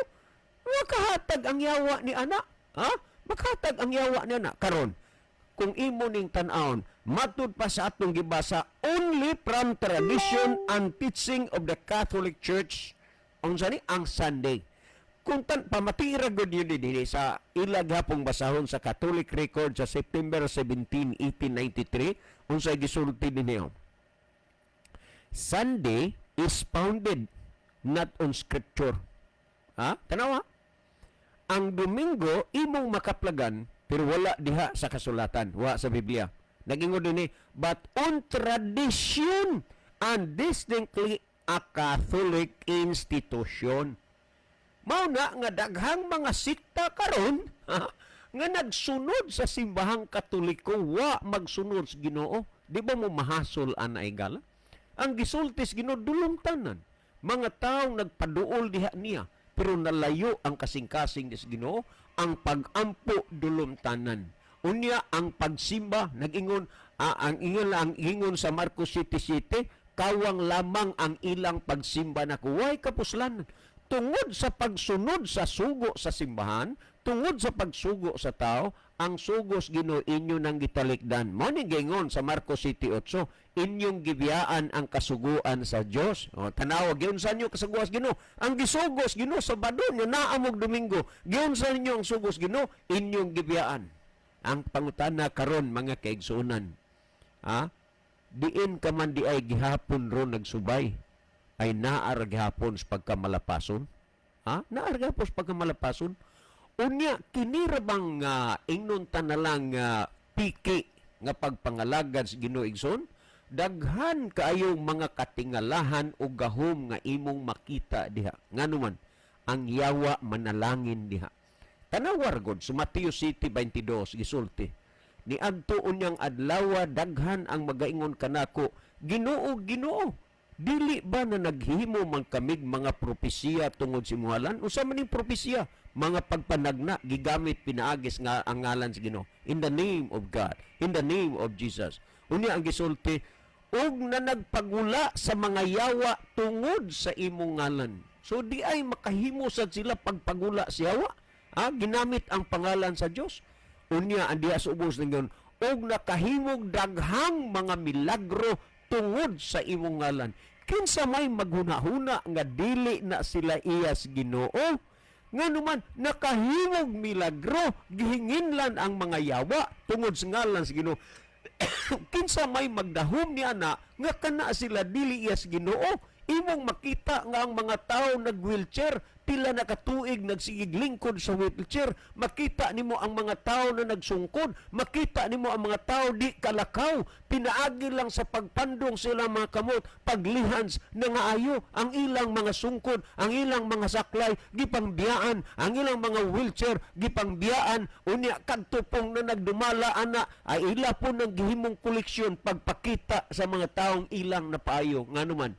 Makahatag ang yawa ni ana. Ha? Makahatag ang yawa ni ana. Karon, kung imo ning tan-awon, matud pa sa atong gibasa, only from tradition and teaching of the Catholic Church, unsa ni ang Sunday. Kung tan pamatira gud yun dinhi sa ila gihapong basahon sa Catholic Record sa September 17, 1893, unsay gisulti dinhi? Sunday is founded not on scripture. Ha? Tanawa. Ang Domingo imong makaplagan pero wala diha sa kasulatan, wa sa Biblia. Nagingon dinhi, but on tradition and distinctly a Catholic institution. Mao na nga daghang mga sikta karon, ha, nga nagsunod sa simbahang Katoliko, wa magsunod sa Ginoo. Di ba mo mahasol ana, higala? Ang gisulti sa Ginoo, dulumtanan. Mga taong nagpaduol diha niya pero nalayo ang kasing-kasing sa Ginoo, ang pagampo dulumtanan. Unya ang pagsimba nag-ingon, ang ingon sa Marcos 7:7, "Kawang lamang ang ilang pagsimba na way kapuslanan." Tungod sa pagsunod sa sugo sa simbahan, Tungod sa pagsugo sa tao, ang sugos Ginoo inyo nang gitalikdan. Mao ni giingon sa Marcos 7:8, inyong gibiyaan ang kasuguan sa Dios. O tanawa, giunsa niyo kasuguan sa Ginoo? Ang gisugos Ginoo, Sabado nyo naamog Domingo. Giunsa ninyo ang sugos Ginoo? Inyong gibiyaan. Ang pangutana karon, mga kaigsuonan, ha? Diin ka man di ay gihapon ron nagsubay, ay naa ra gihapon sa pagkamalapason? Ha? Naa ra gihapon sa pagkamalapason? Unya, kini ra bang ingnon ta na lang piki nga pagpangalagad sa Ginoo, igsoon? Daghan kaayong mga katingalahan o gahom nga imong makita diha. Ngano man, ang yawa manalangin diha. Tanawar god sa Mateo 7:22, gisulti. Niadto unyang adlawa, daghan ang magaingon kanako, "Ginoo, Ginoo, dili ba na naghimo man kamig mga propesiya tungod sa imong ngalan?" Unsa man ning propesiya? Mga pagpanagna gigamit pinaagis nga ang ngalan sa Ginoo. In the name of God, in the name of Jesus. Unya ang gisulti, ug na nagpagula sa mga yawa tungod sa imong ngalan. So di ay makahimo sad sila pagpagula sa yawa. Ah, ginamit ang pangalan sa Dios. Unya ang diha sa ubos ningon, ug nakahimog daghang mga milagro tungod sa imong ngalan. Kinsa may maghuna-huna nga dili na sila iyas Ginoo? Ngano man nakahimog milagro, gihinginlan ang mga yawa tungod sa ngalan sa Ginoo. Kinsa may magdahom ni ana nga kana sila dili iyas Ginoo? Imong makita nga ang mga tao nag-wheelchair, pila na katuig nagsigig lingkod sa wheelchair. Makita nimo ang mga tao na nagsungkod, makita nimo ang mga tao di kalakaw, pinaagi lang sa pagpandong sila mga kamot, paglihans na nga ayo ang ilang mga sungkod, ang ilang mga saklay gipangbiyaan, ang ilang mga wheelchair gipangbiyaan. Unya kadto pong na nagdumala ana ay ila po nang gihimong koleksyon pagpakita sa mga taong ilang napaayo. Ngano man,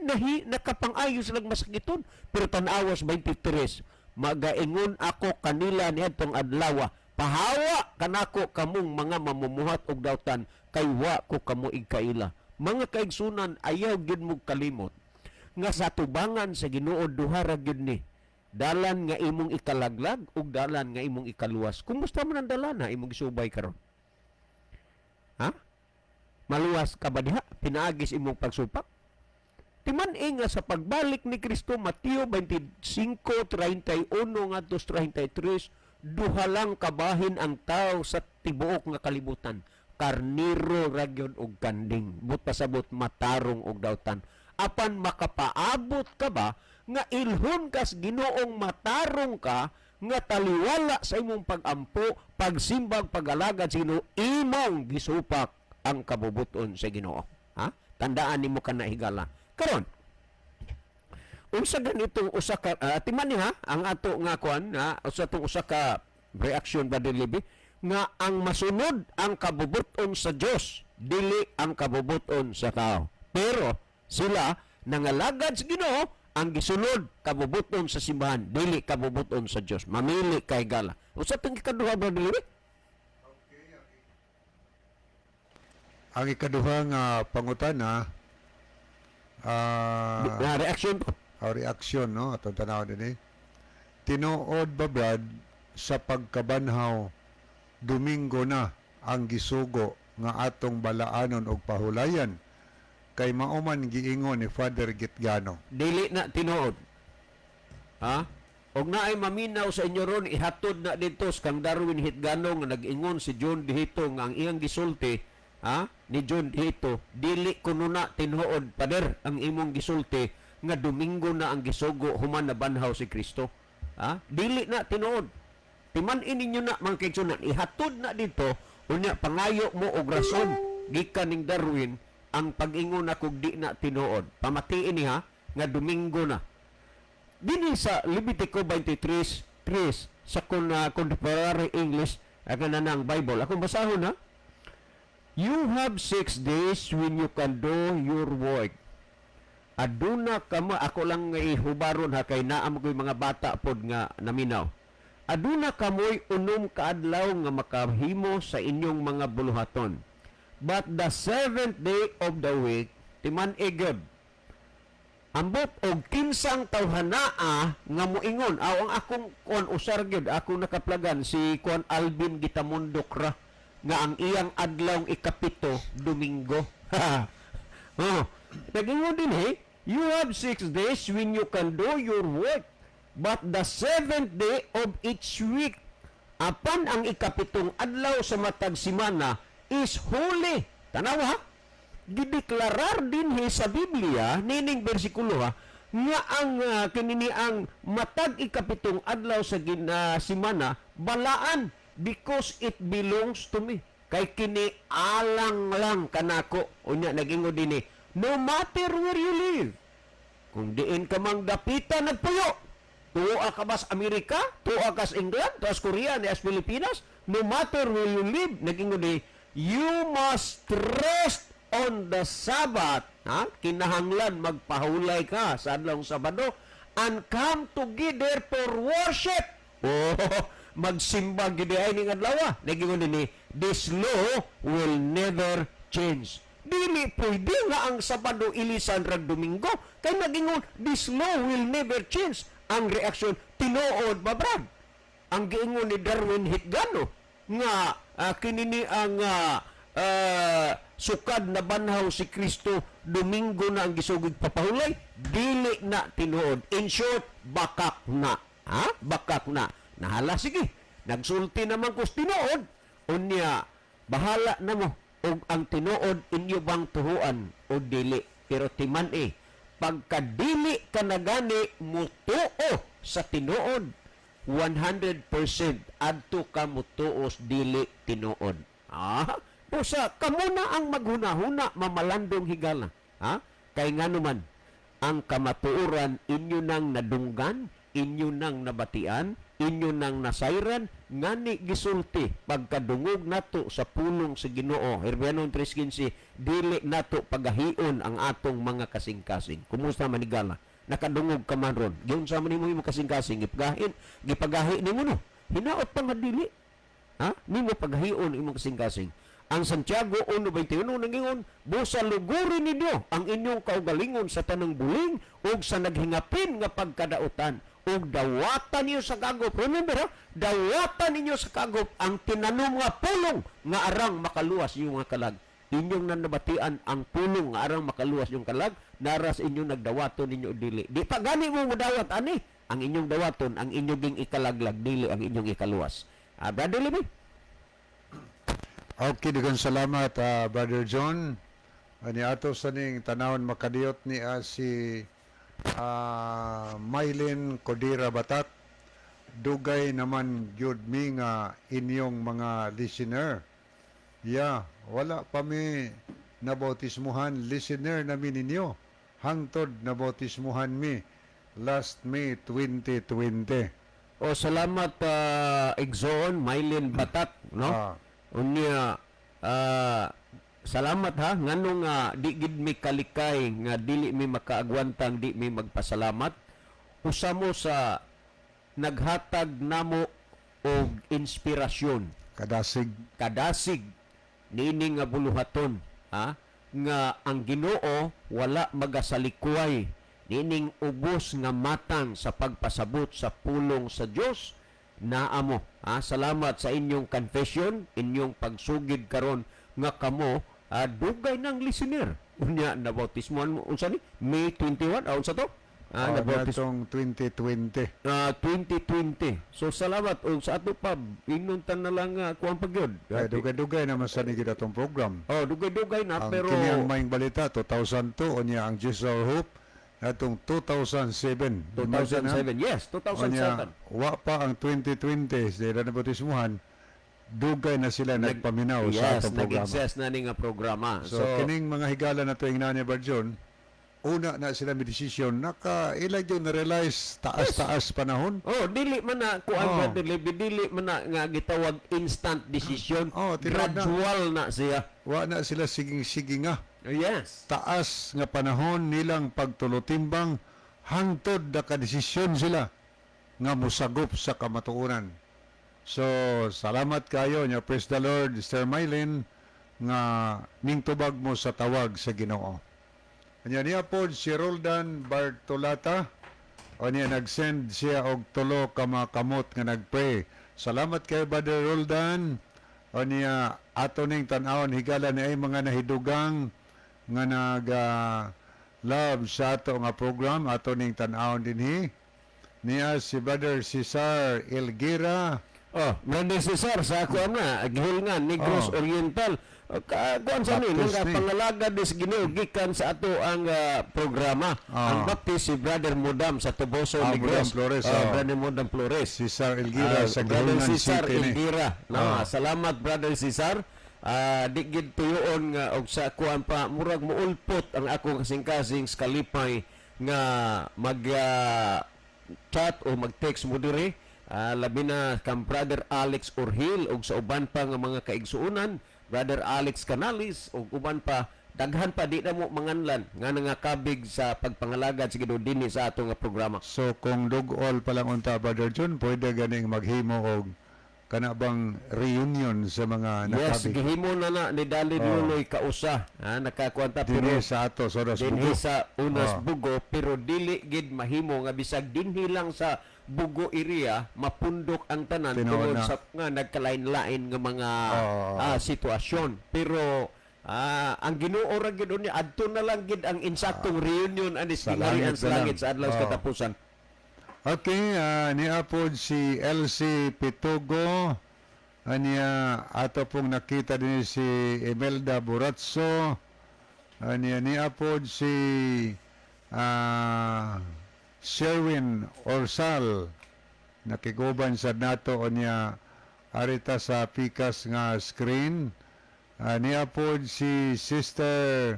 nahi nakapang-ayo silang masakiton. Pero tan-awas 23, magaingon ako kanila niadtong adlaw, "Pahawa kanako kamong mga mamumuhat og dautan, kay wa ko kamo igkaila." Mga kaigsunan, ayaw gyud mo kalimot nga sa tubangan sa Ginoo duha ra gyud ni dalan nga imong ikalaglag ug dalan nga imong ikaluwas. Kumusta man ang dalan na imong gisubay karon? Ha, maluwas ka ba diha pinaagis imong pagsupak? Timan-i nga sa pagbalik ni Kristo, Mateo 25:31 ngadto 33, duha lang kabahin ang tao sa tibuok nga kalibutan. Karniro ra gyud og kanding. But pasabot, matarong og dautan. Apan makapaabot ka ba nga ilhon kas Ginoong matarong ka nga taliwala sa imong pagampo, pagsimbag, pag-alagad sa Ginoo, imong gisupak ang kabubuton sa Ginoo? Ha? Tandaan nimo kana, higala. Karon, unsa ganitong usa ka timan ni ha ang ato nga kuan ha, usa tong usa ka reaction ba, Libi, nga ang masunod ang kabubuton sa Dios, dili ang kabubuton sa tao. Pero sila nangalagad sa Ginoo, ang gisunod kabubuton sa simbahan, dili kabubuton sa Dios. Mamili kay gala. Usa tong ikaduha, Brother Libi? Ang ikaduha nga pangutana, Na reaction to. Ang reaksyon, no, atong tanaw din eh. Tinuod ba, Brad, sa pagkabanhaw, Domingo na ang gisugo nga atong balaanon og pahulayan, kay mao man giingon ni Father Gitgano? Dili na tinuod. Ha? Og naay maminaw sa inyo ron, ihatod na dito sa kang Darwin Hitgano nga nag-ingon si John Dihito nga ang iyang gisulti, ha, ni John Dihito, dili kuno na tinuod, pader, ang imong gisulti nga Domingo na ang gisugo human na banhaw si Kristo. Ha? Dili na tinuod. Timan-i ninyo na, mga kaigsunan, ihatod na dito, unya pangayo mo og rason gikan ning Darwin ang pag-ingon na kog di na tinuod. Pamatiin ni ha nga Domingo na. Dinhi sa Levitico 23:3 sa contemporary English ang na ang Bible. Akong basahon ha. You have 6 days when you can do your work. Aduna kamo, ako lang nga ihubaron ha, kay naa mo ko'y mga bata pod nga naminaw. Aduna kamoy 6 ka adlaw nga makahimo sa inyong mga buluhaton. But the seventh day of the week, timan-i gyud. Ambot og kinsang tawhanaa nga moingon aw ang akong kuan usar gyud akong nakaplagan si kuan Alvin Gitamundok ra nga ang iyang adlaw 7, Domingo. Oh, nagingon din eh, "You have 6 days when you can do your work, but the seventh day of each week, apan ang 7 adlaw sa matag simana, is holy." Tanawa ha, gideklarar dinhi sa Biblia nining bersikulo ha nga ang kinini ang matag 7 adlaw sa simana balaan because it belongs to me, kay kini alang lang kanako. Unya nagingon dinhi, no matter where you live, kung diin ka mang dapita nagpuyo, tuwa ka ba sa Amerika, tuwa ka sa England, tuwa sa Korea, ni sa Pilipinas, no matter where you live, nagingon di, you must rest on the Sabbath. Ha? Kinahanglan magpahulay ka sa adlawng Sabado and come together for worship. Oh, magsimba gid ay ning adlaw. Nagingon dinhi, this law will never change. Dili pwede nga ang Sabado ilisan rag Domingo kay nagingon, this law will never change. Ang reaksyon, tinuod ba, Brad? Ang giingon ni Darwin Hitgano nga kinini ang sukad na banhaw si Kristo, Domingo na ang gisugid papahulay, dili na tinuod. In short, bakak na. Ha? Bakak na. Nahala sige. Nagsulti naman ko sa tinuod. Unya, bahala na mo og ang tinuod inyo bang tuhuan o dili. Pero timan eh, pagkadili ka na gani mutuo sa tinuod, 100% adto ka mutuos dili tinuod. Ah, busa kamo na ang maghunahuna, mamalandong higala. Ha? Kay nganuman ang kamatuoran inyo nang nadunggan, inyo nang nabatian, inyo nang nasayran, ngani gisulti pagkadungog nato sa pulong sa Ginoo. Hebreanon 3:15, dili nato pagahion ang atong mga kasing-kasing. Kumusta man, higala? Nakadungog ka man ron. Giunsa man nimo imong kasing-kasing, gipagahin, gipagahi nimo no. Hinaot pa nga dili. Ha? Nimo paghion imong kasing-kasing. Ang Santiago 1:21 nangingon, busa lugurin ninyo ang inyong kaugalingon sa tanang buling ug sa naghingapin nga pagkadautan ug dawatan ninyo sa kagop. Remember ha? Dawatan ninyo sa kagop ang tinanom nga pulong nga arang makaluwas inyong mga kalag. Inyong nanabatian ang pulong nga arang makaluwas inyong kalag, naras inyong nagdawaton ninyo o dili. Di pa gani mo modawat ani. Ang inyong dawaton, ang inyong ging ikalaglag, dili ang inyong ikaluwas. Ah, Brother Libby? Okay, daghang salamat, Brother John. Ani ato sa ning tanawon makadiyot ni si Mylene Codira Batat. Dugay naman gyud mi nga inyong mga listener. Yeah, wala pa mi nabautismuhan, listener nami ninyo. Hangtod nabautismuhan mi last May 2020. O salamat, Exxon Mylene Batat, no? Ah. Unya salamat ha, ngano nga di gid mi kalikay nga dili mi makaagwantang di mi magpasalamat. Usa mo sa naghatag namo og inspirasyon, Kadasig. Kadasig niini nga buluhaton ha nga ang Ginoo wala magasalikway niining ubos nga matang sa pagpasabot sa pulong sa Dios naa mo ha. Salamat sa inyong confession, inyong pagsugid karon nga kamo dugay ng listener, unya nabautismohan mo unsa ni May 21, unsa to? Ah, natong 2020. 2020. So salamat og sa ato pa inuntan na lang kuan pa gyud. Kaya dugay-dugay naman sa ni atong program. Oh, dugay-dugay na Ang pero kini ang Maayong Balita 2002, unya ang Jesus Our Hope atong 2007. Imagine, ha? 2007. Yes, 2007. Unya, wa pa ang 2020 sila nabautismuhan, dugay na sila nagpaminaw sa Yes, atong programa. nag-exist na ni nga programa. So, kining mga higala na tuwing nani Barjon, una na sila may desisyon, naka ila gyud na realize taas-taas panahon. Oh, dili man na kuan, Brother Levi, dili man na nga gitawag instant decision. Oh, tinuod na. Gradual na siya. Wa na sila siging-sige nga. Taas nga panahon nilang pagtulutimbang hangtod nakadesisyon sila nga musagop sa kamatuoran. So, salamat kayo nya, praise the Lord, Sir Mylene, nga ningtubag mo sa tawag sa Ginoo. Anya niya po si Roldan Bartolata. O niya nag-send siya og tulo ka mga kamot nga nagpray. Salamat kay Brother Roldan. O niya ato ning tan-awon, higala, ni ay mga nahidugang nga nag love sa ato nga program, ato ning tan-awon dinhi. Niya si Brother Cesar Elgira. Oh, Brother Cesar sa ako nga Gihulngan, Negros Oriental. Oh, kuan sa ni Baptist nga ni. pangalagad is Ginoo gikan sa ato ang programa. Ang Baptist si Brother Mudam sa Toboso, Mudam Negros. Flores, Oh, oh. Brother Mudam Flores. Cesar Elgira sa Brother Gihulngan Cesar City ni. Elgira. No, salamat, Brother Cesar. Di gid tuyoon nga og sa kuan pa murag muulpot ang akong kasing-kasing sa kalipay nga mag chat o mag-text mo dire. Labi na kang Brother Alex Orhil ug sa uban pa nga mga kaigsuonan, Brother Alex Canales ug uban pa, daghan pa, di na mo manganlan nga nangakabig sa pagpangalagad sa Ginoo dinhi sa ato nga programa. So kung dugol pa lang unta, Brother John, pwede ganing maghimo og kana bang reunion sa mga Yes, nakabig. gihimo na na ni Dali Nunoy kausa. Ha, nakakuanta pero Dinhi sa ato sa Oras dinhi Bugo. sa Unas Bugo, pero dili gid mahimo nga bisag dinhi lang sa Bugo area mapundok ang tanan Tinuod tungod na. sa nga nagkalain-lain nga mga sitwasyon. Pero ang Ginoo ra gid unya, adto na lang gid ang insaktong reunion anis Sa gingharian langit sa na lang. langit sa adlaw sa katapusan. Okay, niapod si LC Pitugo. Anya ato pong nakita din si Imelda Buratso. Anya niapod si Sherwin Orsal. Nakiguban sa nato niya arita sa pikas nga screen. Niapod si Sister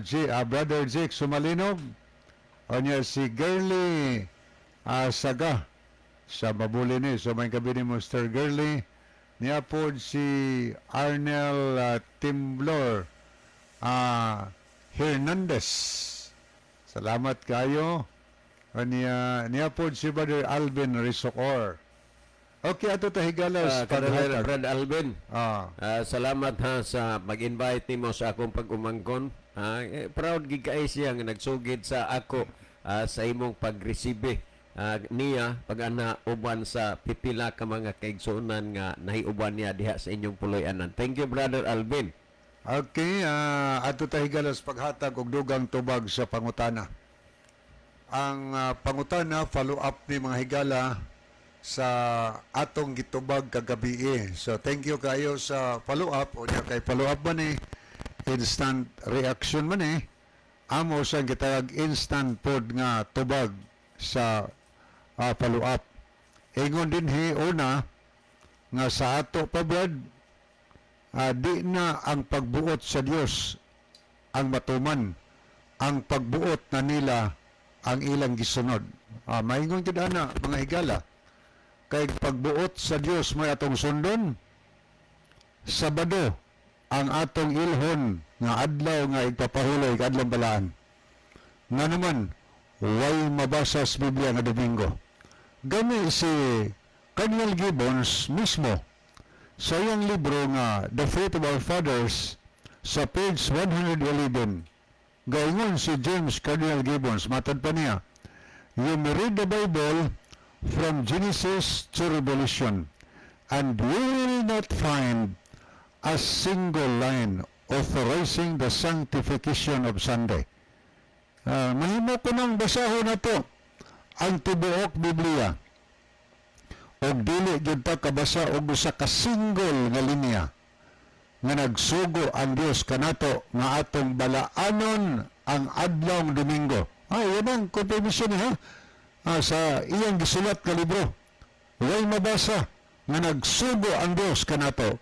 J, Brother Jake Sumalinog. Onya si Girly Saga sa Mabuli ni. So may gabi ni Mr. Girly. Niya po si Arnel Timblor Hernandez. Salamat kayo. Niya, niya po si Brother Alvin Risocor. Okay, ato tahigalas Brother paghatag. Brad Alvin. Ah, Salamat ha sa pag-invite nimo sa akong pag-umangkon. Proud gid kay siya nga nagsugid sa ako sa imong pagresibe niya pag-ana uban sa pipila ka mga kaigsuonan nga nahiuban niya diha sa inyong puloy-anan. Thank you, Brother Alvin. Okay, ato tahigalas paghatag og dugang tubag sa pangutana. Ang pangutana, follow up ni mga higala sa atong gitubag kagabi eh. So thank you kayo sa follow up o niya kay follow up man eh, instant reaction man eh. Amo sa gitawag instant pod nga tubag sa follow up. Ingon din hi una nga sa ato pa, Brad, di na ang pagbuot sa Dios ang matuman, ang pagbuot na nila ang ilang gisunod. Maingon gid ana, mga higala, kay pagbuot sa Dios may atong sundon. Sabado ang atong ilhon nga adlaw nga igpapahuloy kadlong balaan. Nga naman way mabasa sa Biblia nga Domingo? Gani si Cardinal Gibbons mismo sa iyang libro nga The Faith of Our Fathers sa page 111, gaingon si James Cardinal Gibbons, matod pa niya, "You may read the Bible from Genesis to Revelation and you will not find a single line authorizing the sanctification of Sunday." Mahimo ko nang basahon na to ang tibuok Biblia og dili gyud ta kabasa og usa ka single nga linya nga nagsugo ang Dios kanato nga atong balaanon ang adlawng Domingo. Ay, yan ang confirmation niya sa iyang gisulat nga libro. Way mabasa nga nagsugo ang Dios kanato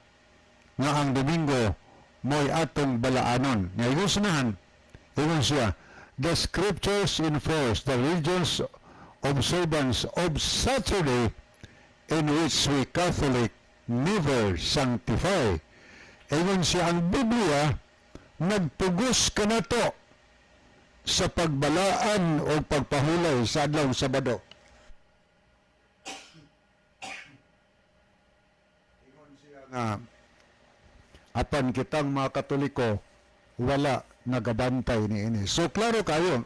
nga ang Domingo mo'y atong balaanon. Nga ingon sinahan, ingon siya, "The scriptures enforce the religious observance of Saturday in which we Catholic never sanctify." Ingon siya, ang Biblia nagpugos kanato sa pagbalaan o pagpahulay sa adlaw Sabado. Ingon siya nga apan kitang mga Katoliko wala nagabantay niini. So klaro kayo,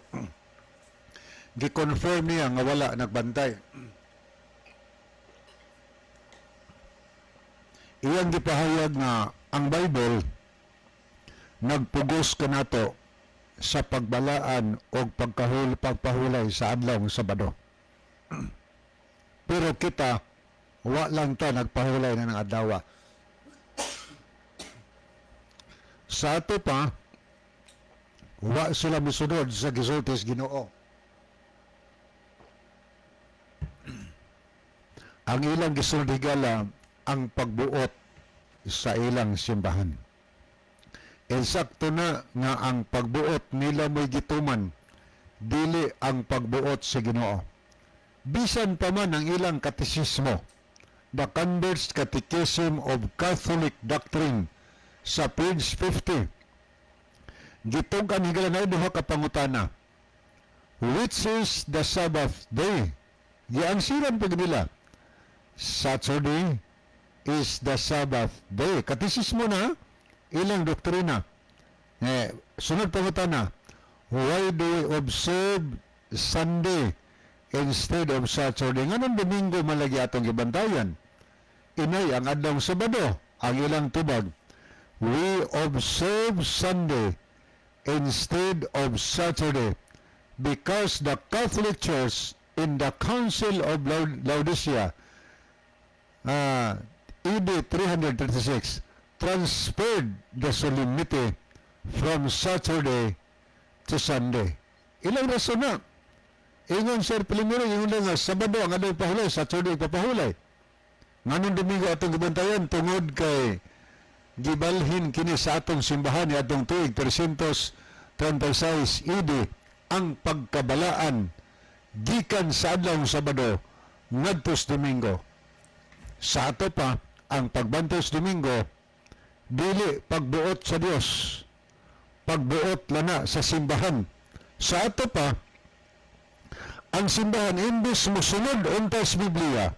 gi-confirm niya nga wala nagbantay. Iyang gipahayag nga ang Bible nagpugos kanato sa pagbalaan o pagpahulay sa adlaw Sabado. Pero kita, wa lang ta nagpahulay na ng adlaw. Sa ato pa, wa sila misunod sa gisultis Ginoo. Ang ilang gisunod, higala, ang pagbuot sa ilang simbahan. Eksakto na nga ang pagbuot nila mo'y gituman, dili ang pagbuot sa Ginoo. Bisan pa man ang ilang katesismo, The Cambridge Catechism of Catholic Doctrine sa page 50, gitug-an, higala, na duha ka pangutana. "Which is the Sabbath day?" Giansiran pag nila. "Saturday is the Sabbath day." Katesismo na ilang doktrina. Eh, sunod pangutana, "Why do we observe Sunday instead of Saturday?" Nganong Domingo malagi atong gibantayan? Inay ang adlaw Sabado, ang ilang tubag. "We observe Sunday instead of Saturday because the Catholic Church in the Council of Laodicea, AD 336, transferred the solemnity from Saturday to Sunday." Ilang rason na. Ingon Sir Primero, ingon lang nga, Sabado ang adlaw pahulay, Saturday papahulay. Nganong Domingo atong gibantayan? Tungod kay gibalhin kini sa atong simbahan ni atong tuig 336 AD ang pagkabalaan gikan sa adlaw Sabado ngadto sa Domingo. Sa ato pa, ang pagbantay sa Domingo dili pagbuot sa Dios, pagbuot lana sa simbahan. Sa ato pa, ang simbahan, imbes mosunod unta sa Biblia,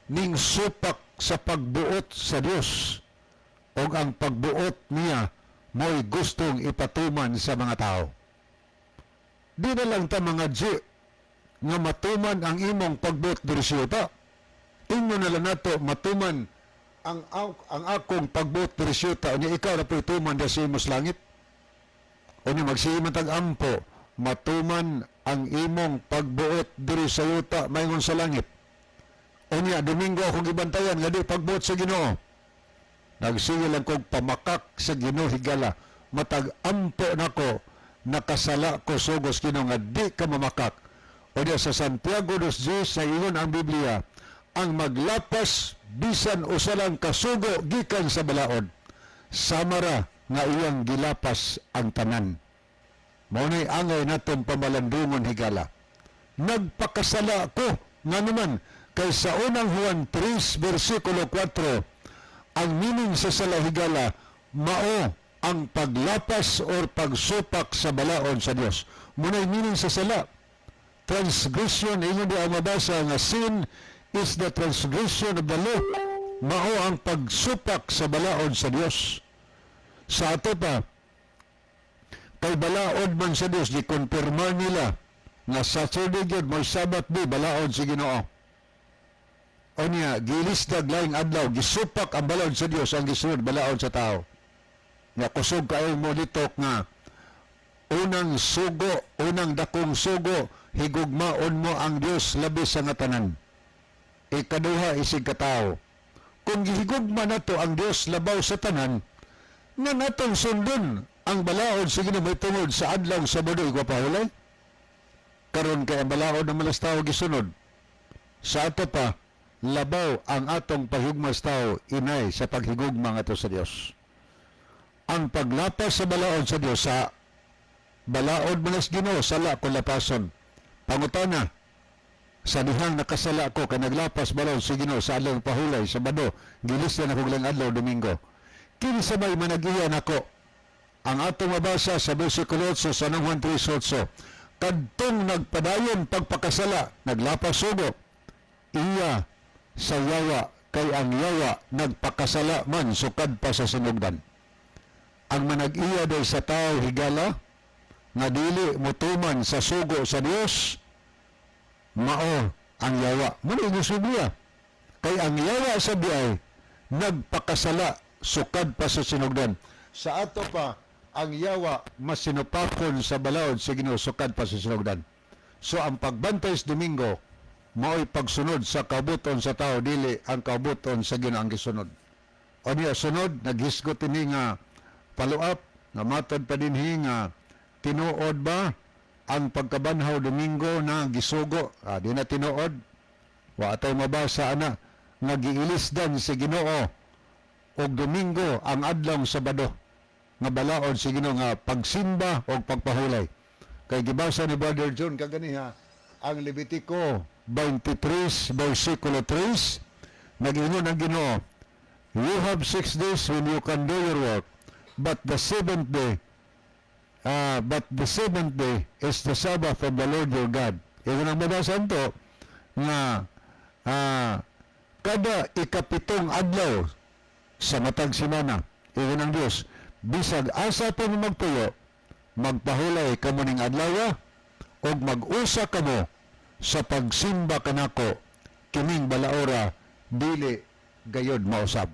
ning supak sa pagbuot sa Dios o ang pagbuot niya mo'y gustong ipatuman sa mga tao. Di na lang ta mga G nga matuman ang imong pagbuot diri sa yuta. Ingon na lang nato matuman ang akong pagbuot diri sa yuta, unya ikaw ra po'y tuman diha sa imong langit. Unya magsige man tag ampo, matuman ang imong pagbuot diri sa yuta maingon sa langit. Unya Domingo akong gibantayan nga di pagbuot sa Ginoo. Nagsige lang kog pamakak sa Ginoo, higala. Matag ampo nako, nakasala ko sugos Ginoo nga di ka mamakak. O diya sa Santiago 2:10 sa ingon ang Biblia, ang maglapas bisan usa lang kasugo gikan sa balaod, samara nga iyang gilapas ang tanan. Mao na'y angay natong pamalandungon, higala. Nagpakasala ko nga naman kay sa unang Juan 3 versikulo 4, ang meaning sa sala, higala, mao ang paglapas or pagsupak sa balaod sa Dios. Muna'y meaning sa sala. Transgression, ingon di ang mabasa nga sin is the transgression of the law. Mao ang pagsupak sa balaod sa Dios. Sa ato pa, kay balaod man sa Dios, di kumpirma nila nga Saturday gyud mo'y Sabbath day, balaod si Ginoo. Unya, gilisdag laing adlaw, gisupak ang balaod sa Dios, ang gisunod balaod sa tao. Nga kusog kayo mo litok nga unang sugo, unang dakong sugo, higugmaon mo ang Dios labi sa nga tanan. Ikaduha, isig katao. Kung gihigugma nato ang Dios labaw sa tanan, nga natong sundon ang balaod sa Ginoo tungod sa adlaw Sabado igpapahulay. Karon kay ang balaod ng malas tao gisunod. Sa ato pa, labaw ang atong paghigugma sa tao inay sa paghigugma ngadto sa Dios. Ang paglapas sa balaod sa Dios, sa balaod malas Ginoo, sala kung lapason. Pangutana, sa dihang nakasala ko kay naglapas balaod sa Ginoo sa adlaw pahulay Sabado, gilis na nako lang adlaw Domingo. Kinsa may managiya nako? Ang atong mabasa sa versikulo 8 sa San Juan 3:8, kadtong nagpadayon pagpakasala, naglapas sugo, iya sa yawa, kay ang yawa nagpakasala man sukad pa sa sinugdan. Ang manag-iya day sa tao, higala, nga dili motuman sa sugo sa Dios, mao ang yawa. Muna ingon sa Biblia. Kay ang yawa sa biyay, nagpakasala sukad pa sa sinugdan. Sa ato pa, ang yawa masinupakon sa balaod sa Ginoo sukad pa sa sinugdan. So ang pagbantay sa Domingo, mao'y pagsunod sa kabuton sa tao, dili ang kabuton sa Ginoo ang gisunod. O niya, sunod, naghisgot ini nga follow up, nga matod pa dinhi nga tinuod ba ang pagkabanhaw Domingo na gisugo? Ah, di na tinuod. Wa atay mabasa ana nga giilisdan si Ginoo og Domingo ang adlong Sabado nga balaod si Ginoo nga pagsimba og pagpahulay. Kay gibasa ni Brother John kaganiha ang Levitico 23 versikulo 3, nag-ingon ang Ginoo, "You have 6 days when you can do your work, but the seventh day is the Sabbath of the Lord your God." Ingon ang mabasa to nga kada ikapitong adlaw sa matag semana, ingon ang Dios, bisag asa pa mo magtuyo, magpahulay kamo ning adlaw ug mag-usa kamo sa pagsimba kanako. Kining balaora dili gayod mausab.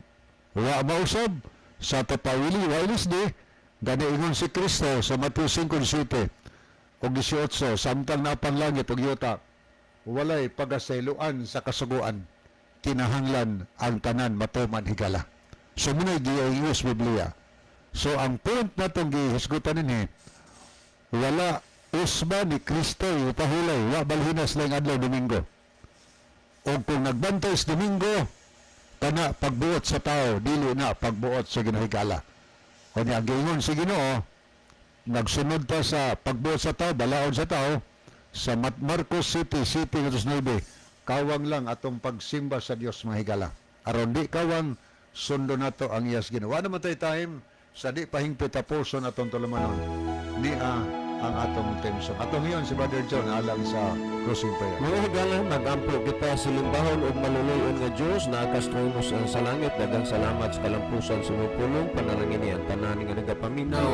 Wa mausab sa tapawili wa di gani ingon si Kristo sa Mateo 5:7 ug 18, samtang napang langit ug yuta, walay pagasayloan sa kasuguan, kinahanglan ang tanan matuman, higala. So muna'y giingos Biblia. So ang point natong gihisgutan ninhi, wala usba ni Kristo ipahulay, wa balhinas lang adlaw Domingo. O kung nagbantay sa Domingo, kana pagbuot sa tao, dili na pagbuot sa Ginoo, higala. O niya, giingon si Ginoo, nagsunod ta sa pagbuot sa tao, balaod sa tao, sa Marcos City, City 9, kawang lang atong pagsimba sa Dios, mga higala. Aron di kawang, sundo nato ang iyas Ginoo. Wa naman tay time sa di pahingpit tapuson atong tulumanon. Nia ang atong theme song. Atong hiyon si Brother John alang sa closing prayer. Mga higala, magampo kita sa limbahon ug maluluyon nga Dios na trono sa langit. Daghang salamat sa kalampusan sa imong pulong. Panalangin ni ang tanan nga nagapaminaw.